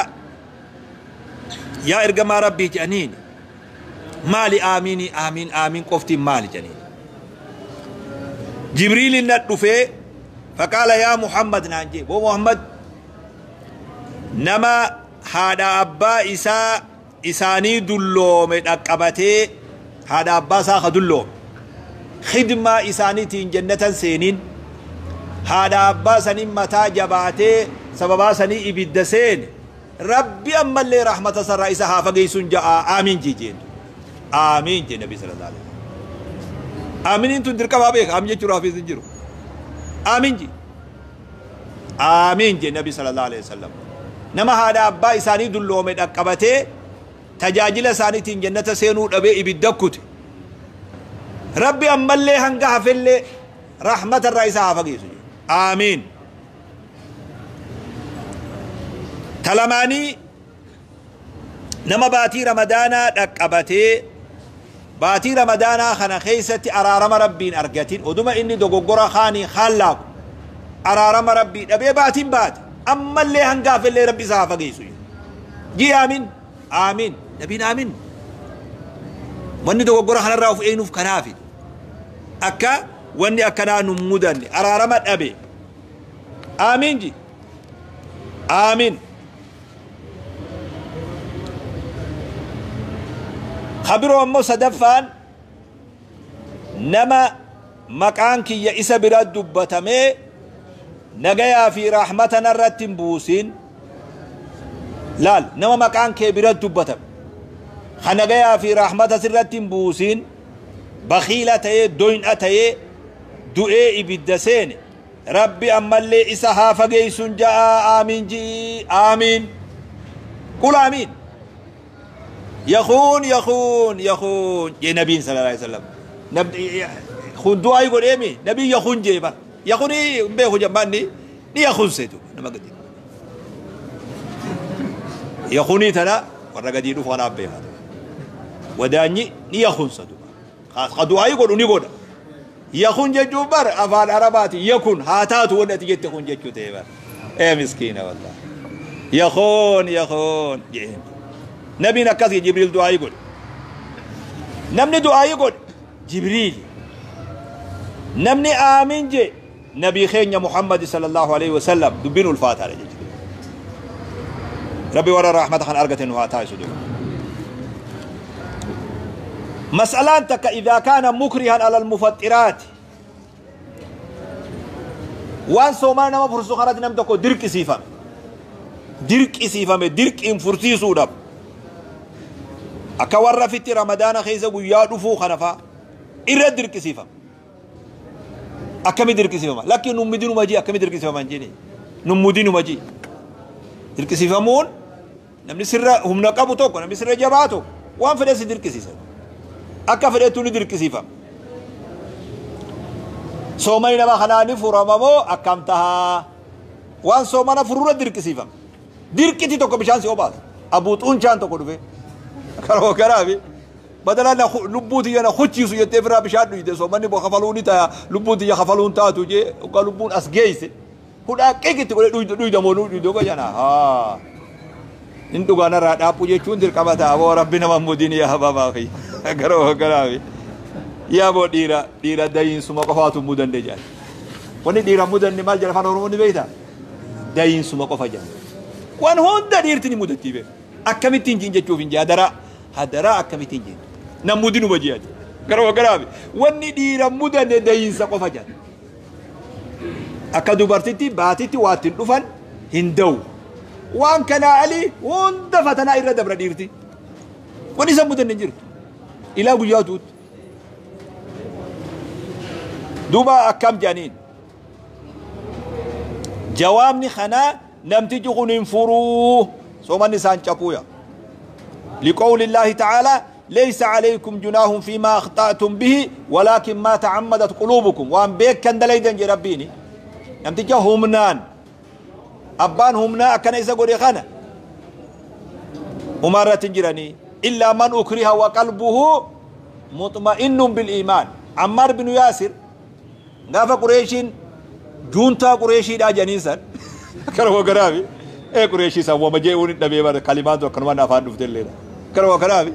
يا إرجما ربي جانين. مالي آميني آمين آمين قفتي مالي جنين. جبريل ندفه فقال يا محمد نانجي بو محمد نما هذا أبا إسا إساني دلوم أقبته هذا أبا ساخ دلوم خدمة إساني تين جنة سينين هذا أبا سنين متى جباته سببا سني إبدسين ربي أما اللي رحمة سر إسا هافقيسون جاء آمين جيجين آمين جي نبي صلى الله عليه وسلم. آمين انتو دركا بابيك آمين جي چرافي زنجرو آمين جي آمين جي نبي صلى الله عليه وسلم. نما هذا أبا إساني دلومي دقبته تجاجل ساني تين جنة سينو دبي إبدكوت ربي أما اللي هنگا في اللي رحمة الرئيس هافقيسو آمين. تلماني نما باتي رمضانا دقبته باتي رمضانا خنا خيستي أرارم ربين أرجتين ودما إني دوغورا خاني خلاق أرارم ربي أبي باتين بات أما اللي هنقاف اللي ربي سافقيسو جي آمين آمين نبين آمين واني دوغورا خنا راوف إينوف كنافي أكا واني أكنا نمودن أرارم أبي آمين جي آمين. خبروا أمو صدفان نما مكان كي يئس براد دبتمي Nagayaa fi rahmata narratti hin buusin. Laal, nama maqaan kee bira dubbatame ka nagayaa fi rahmata sirratti hin buusin, bakhiila ta'ee, doyna ta'ee du'ee ibidda seene, Rabbi ammallee isa haa fageeysun ja'a. Aamiin ji'i. Aamiin, qul aamiin. Yakuun yakuun yakuun jee nabiin sallallahu alaihi wasallam. Kun du'aa godheemi nabiin yakuun jee bar yakuni hin beeku jammaanni ni yakunse duuba nama gadi yakunii tana warra gadii dhufu kanaaf beekaa. Wadaanyi ni yakunsa duuba ka du'aa godhu ni godha. Yakun jechuun bar afaan Arabaati yakun haa taatu wanni ati jette kun jechuu ta'e bar. Ee miskiina, wallah, yakuun yakuun jeen nabiin. Akkas Jibriil du'aa godhe. Namni du'aa godhe Jibriil, namni aamin je nabii keenya Muhammad sallallahu alaihi wasallam. Dubbiin ulfaataadha jechuudha. Rabbi warra rahmata kan argate nu haa taasisu. Duuba mas'alaan takka, إذا كان مكرها على المفطرات, waan soomaa nama fursu kanatti nam tokko dirqisiifame, dirqisiifame, dirqiin fursiisuudhaaf, akka warra fitti Ramadaana keessa guyyaa dhufuu kana faa irra dirqisiifame. Akkami dirqisiifama? Lakki, nummidinuma ji. Akkami dirqisiifama hin jedhe. Nummudinuma ji. Dirqisiifamuun namni sirra humna qabu tokko, namni sirra jabaa tokko waan fedhe si dirqisiisa. Akka fedhetu ni dirqisiifama. Soomani nama kanaa ni furama moo akkam tahaa? Waan soomana furura dirqisiifama. Dirqiti tokko bishaan si obaasa. Abuu xuunchaan tokko dhufe karoo karaafi badala na lubbuu tiyya na huchiisu jettee firaa bishaan dhuyte, soomanni kafaluu ni taya, lubbuun tiyya kafaluun taatu jee, hoggaa lubbuun as geeyse hudhaa qiqitti godhe dhuyda moo dhuyde jana haa in dhugaa narraa dhaaphuu jechuun dirqama ta'a. Boo Rabbi nama mudin yaa babaa fi garoo garaafi yaa boo, dhiira dhiira dayiinsuma qofaatu mudanne jedhan. Wanni dhiira mudanne maal jedha Afaan Oromoo ni beektaa? Dayiinsuma qofa jedhan. Waan hunda dhiirti ni mudattii beeku. Akkamittiin jiin jechuuf hin jee, hadaraa hadaraa, akkamittiin jiin nam mudinuma ji'ati garoo garaafi. Wanni dhiira mudanne dayiinsa qofa jedhan. Akka dubartitti baatitti waa ittiin dhufan hin da'u. Waan kanaa alii hunda fatanaa irra dabra dhiirti. Wanni isa mudanne hin jirtu ilaa guyyaa tuutti. Duuba akkam jedhaniin? Jawaabni kanaa namtichi kun hin furuu, soomanni isaan capuuya. لقول الله تعالى: ليس عليكم جناح فيما أخطأتم به ولكن ما تعمدت قلوبكم. waan beekan dalaydan je Rabbiini. Namticha humnaan abbaan humnaa akkana isa godhe kana umarratti jiranii. إلا من أكره وقلبه مطمئن بالإيمان. عمار بن ياسر gaafa Qureeshiin juuntaa Qureeshiidhaa jedhaniin san karuma kanaafi ee Qureeshii san wama je'uun hin dhabee bara kalimaan akkanumaan afaan dhufte illee karuma kanaafi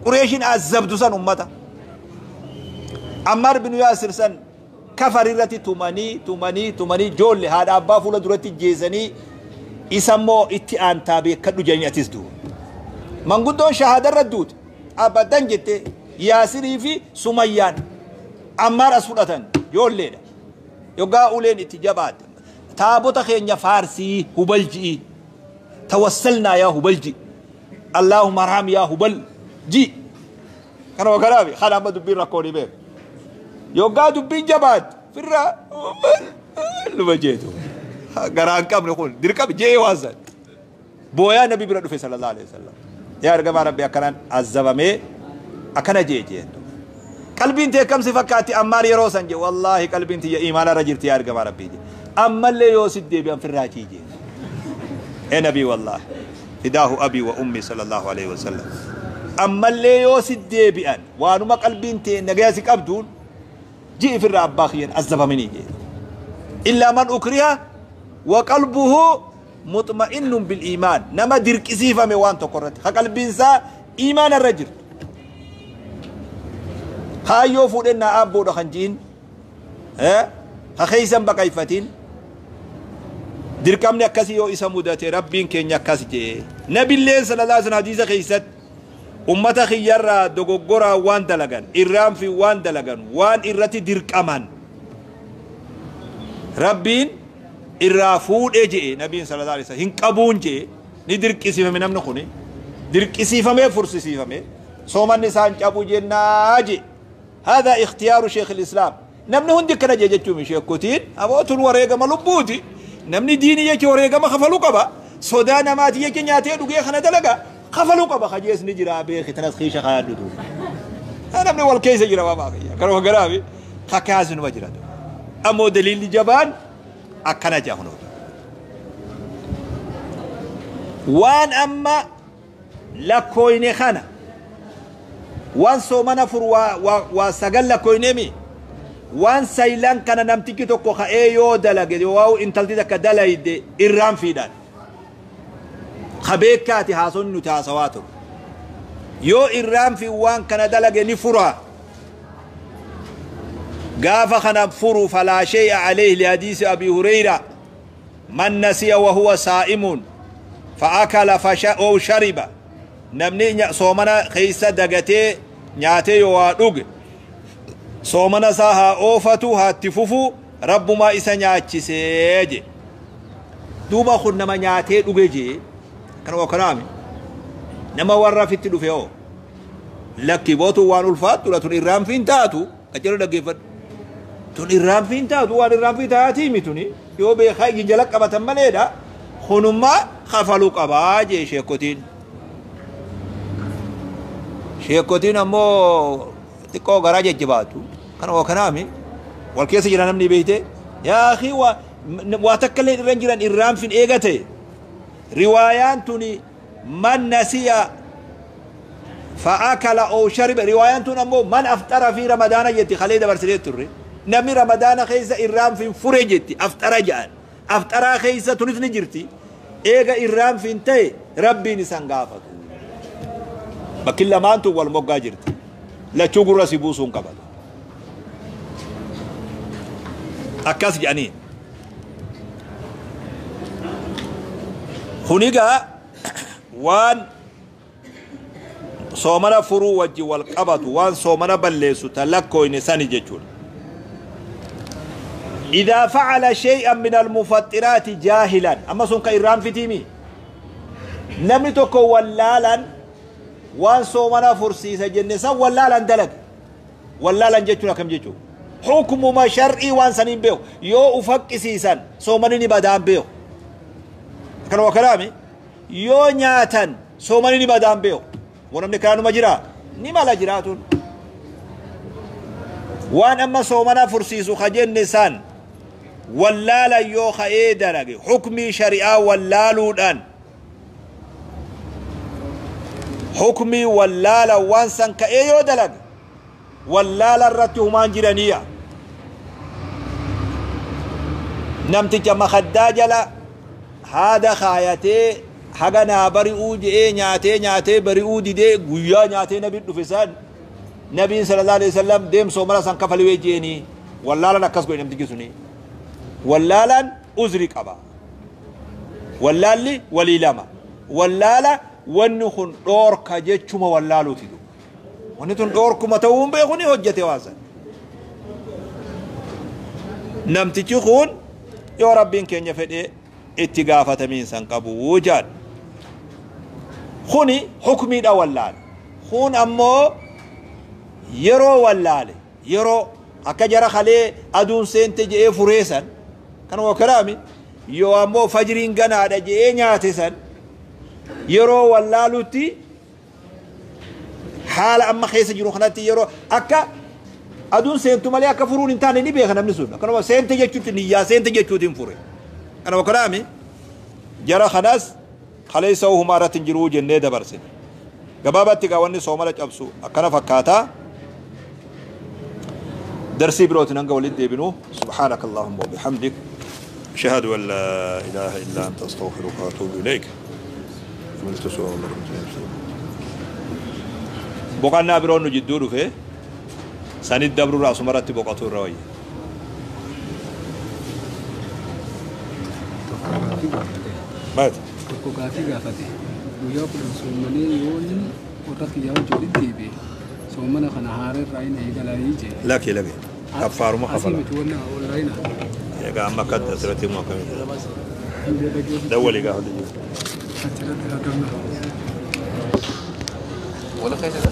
Qureeshiin azabdu san ummata Ammaar bin Yaasir san kafar irratti tumanii tumanii tumanii, joolle haadha abbaa fuula duratti jeesanii, isa immoo itti aantaa beekadhu jedhanii. Atis duuba manguddoon shahaadarra duute abadan jette. Yaasirii fi Sumayyaan Ammaar as fudhatan, joolleedha. Yoggaa uleen itti jabaatte, taabota keenya faarsii Hubal ji'i, توسلنا يا هبل ji, اللهم ارحم يا هبل ji. Kanuma kanaafi kana amma dubbiin rakkoon beeku. Yoggaa dubbiin jabaatte firraa luma jeetu garaan qabne kun dirqama jee waan san booyaa nabi bira dhufe صلى الله عليه وسلم. Yaa ergamaa Rabbi, akkanaan azabamee akkana jee jeen. Qalbiin tee kam si fakkaatti Ammaar yeroo san? Jee, wallaahi qalbiin tiyya imaana irra jirti yaa ergamaa Rabbii jee. Ammallee yoo si deebi'an firraa jee. Ee nabii, wallaahi فداه أبي وأمي صلى الله عليه وسلم, ammallee yoo si deebi'an waanuma qalbiin tee nagaya si qabduun ji'i firraa abbaa kiyyan azabaminii jee. إلا من أكره وقلبه مطمئن بالإيمان. Nama dirqisiifame waan tokko irratti ka qalbiin isaa iimaana irra jirtu, kaayyoo fuudhennaa aabboodha kan ji'in, ka keeysan baqayfatin, dirqamni akkasii yoo isa mudate, Rabbiin keenya akkas jee. Nabilleen صلى الله عليه hadiisa keeysatti ummata kiyyarraa dogoggoraa waan dalagan irraan fi waan dalagan waan irratti dirqaman Rabbiin Irraa fuudhee je'e nabiin sallallahu alaihi wasallam hin qabuun je'e ni dirqisiifame namni kuni dirqisiifamee fursisiifame soomanni isaan cabu jennaa je'e. Haadaa ikhtiyaaru sheekh islaam. Namni hundi akkana jee jechuun sheekotiin abootun wareegama lubbuuti. Namni diinii jecha wareegama kafaluu qaba. Sodaa namaati jecha nyaatee dhugee kana dalaga kafaluu qaba. Kajees ni jira beeki tanas kiisha kaayadhutu. Namni wal keessa jira waa baafayya. Kanuma garaafi kakaasinuma jira. Ammoo daliilli jabaan akkana jaa kunuutu. Waan amma lakkooyne kana waan soomana fur waa sagal lakkooynemi waan saylan kana namtichi tokko ka'ee yoo dalage yoo intalti takka dalayde irraan fiidhaan. Kabeekkaati haasonni nuti haasawaa turu. Yoo irraan fi waan kana dalage ni fura. Gaafa kana furu falaa shay'a alayhi lihadiisi Abi Hurayra man nasiya wa huwa saa'imun fa'akala aw shariba. Namni soomana keessa dagatee nyaatee yoo waa dhuge soomana isaa haa oofatu haa itti fufu rabbumaa isa nyaachisee je. Duuba kun nama nyaatee dhuge je kanuma kanaami nama warra fitti dhufe hoo lakki bootu waan ulfaattu tun irraan fi hin taatu qajeeloo dhaggeeffadhu. Tun irraan fi hin taatu waan irraan fi taatii mituni yoo beekaa iji jala qabatan maleedha kunummaa kafaluu qabaa jee sheekotiin. Sheekotiin ammoo xiqqoo garaa jajjabaatu kanuma kanaami wal keessa jira namni beeyte yaa akhi waa takka illee irra jiran irraan fin eegate riwaayaan tuni man nasiya fa'akala oo shariba riwaayaan tun ammoo man aftara fi ramadaana jetti kalee dabarsinee turre namni ramadaana keessa irraan fin fure jetti aftara jedhan aftaraa keessa tunis ni jirti eega irraan fin ta'e rabbiin isan gaafatu bakki lamaan tun wal moggaa jirti. Lachuu gurra si buusuun qabatu. Akkas jedhanii. Kunigaa waan soomana furuu wajji wal qabatu waan soomana balleessu ta lakkooyne sani jechuudha. إذا فعل شيئا من المفطرات جاهلا أما سنك إرام في تيمي namni tokko wallaalan waan soomana fursiisa jenne san wallaalan dalage. Wallaalan jechuun akkam jechuudha? Hukumuma shar'ii waan saniin beeku yoo ufaqqisiisan soomani ni badaan beeku. Kanuma kanaami yoo nyaatan soomani ni badaan beeku. Namni kanuma jira ni mala jiraatuun. Waan amma soomana fursiisu ka jenne san wallaalan yoo ka'ee dalage hukmii shari'aa wallaaluudhaan hukmii wallaala waan san ka'ee yoo dalage wallaala irratti humaan jiraniya. Namticha makaddaa jala haada kaayatee haga naa bari'uu je'ee nyaatee nyaatee bari'uu didee guyyaa nyaatee nabiin dhufe san nabiin sallallahu alaihi wasallam deem soomana san kafaliwee je'anii wallaalan akkas godhe namtichi suni. Wallaalan uzri qaba. Wallaalli walii lama. Wallaala wanni kun dhoorka jechuma wallaaluuti. Wanni tun dhoorkuma ta'uu hin beeku ni hojjete waan san. Namtichi kun yoo rabbiin keenya fedhee itti gaafatamiinsa hin qabu jedhan. Kuni hukmiidha wallaale. Kun ammoo yeroo wallaale yeroo akka jara kalee aduun seente je'ee fureessan kanuma karaami yoo ammoo fajriin ganaadha je'ee nyaate san yeroo wallaalutti haala amma keessa jiru kanatti yeroo akka aduun seentu malee akka furuun hin taane ni beeka namni sun akkanuma seente jechuutti niyyaa seente jechuutiin fure kanuma karaami jara kanas kaleessa humaa irratti hin jiruu jennee dabarsine. Gabaabatti gaa wanni soomala cabsu akkana fakkaataa. درسي بروتنا نقول ديبنو سبحانك اللهم وبحمدك أشهد أن لا إله إلا أنت أستغفرك وأتوب إليك. بقنا برون جدور في سند دبر رأس مرت بقطور الروي. مات. لكي لكي كفار ما خفلا. Egaa amma akkatti asirratti immoo akkamitti dawwali gaafa jiru. Wala keessa.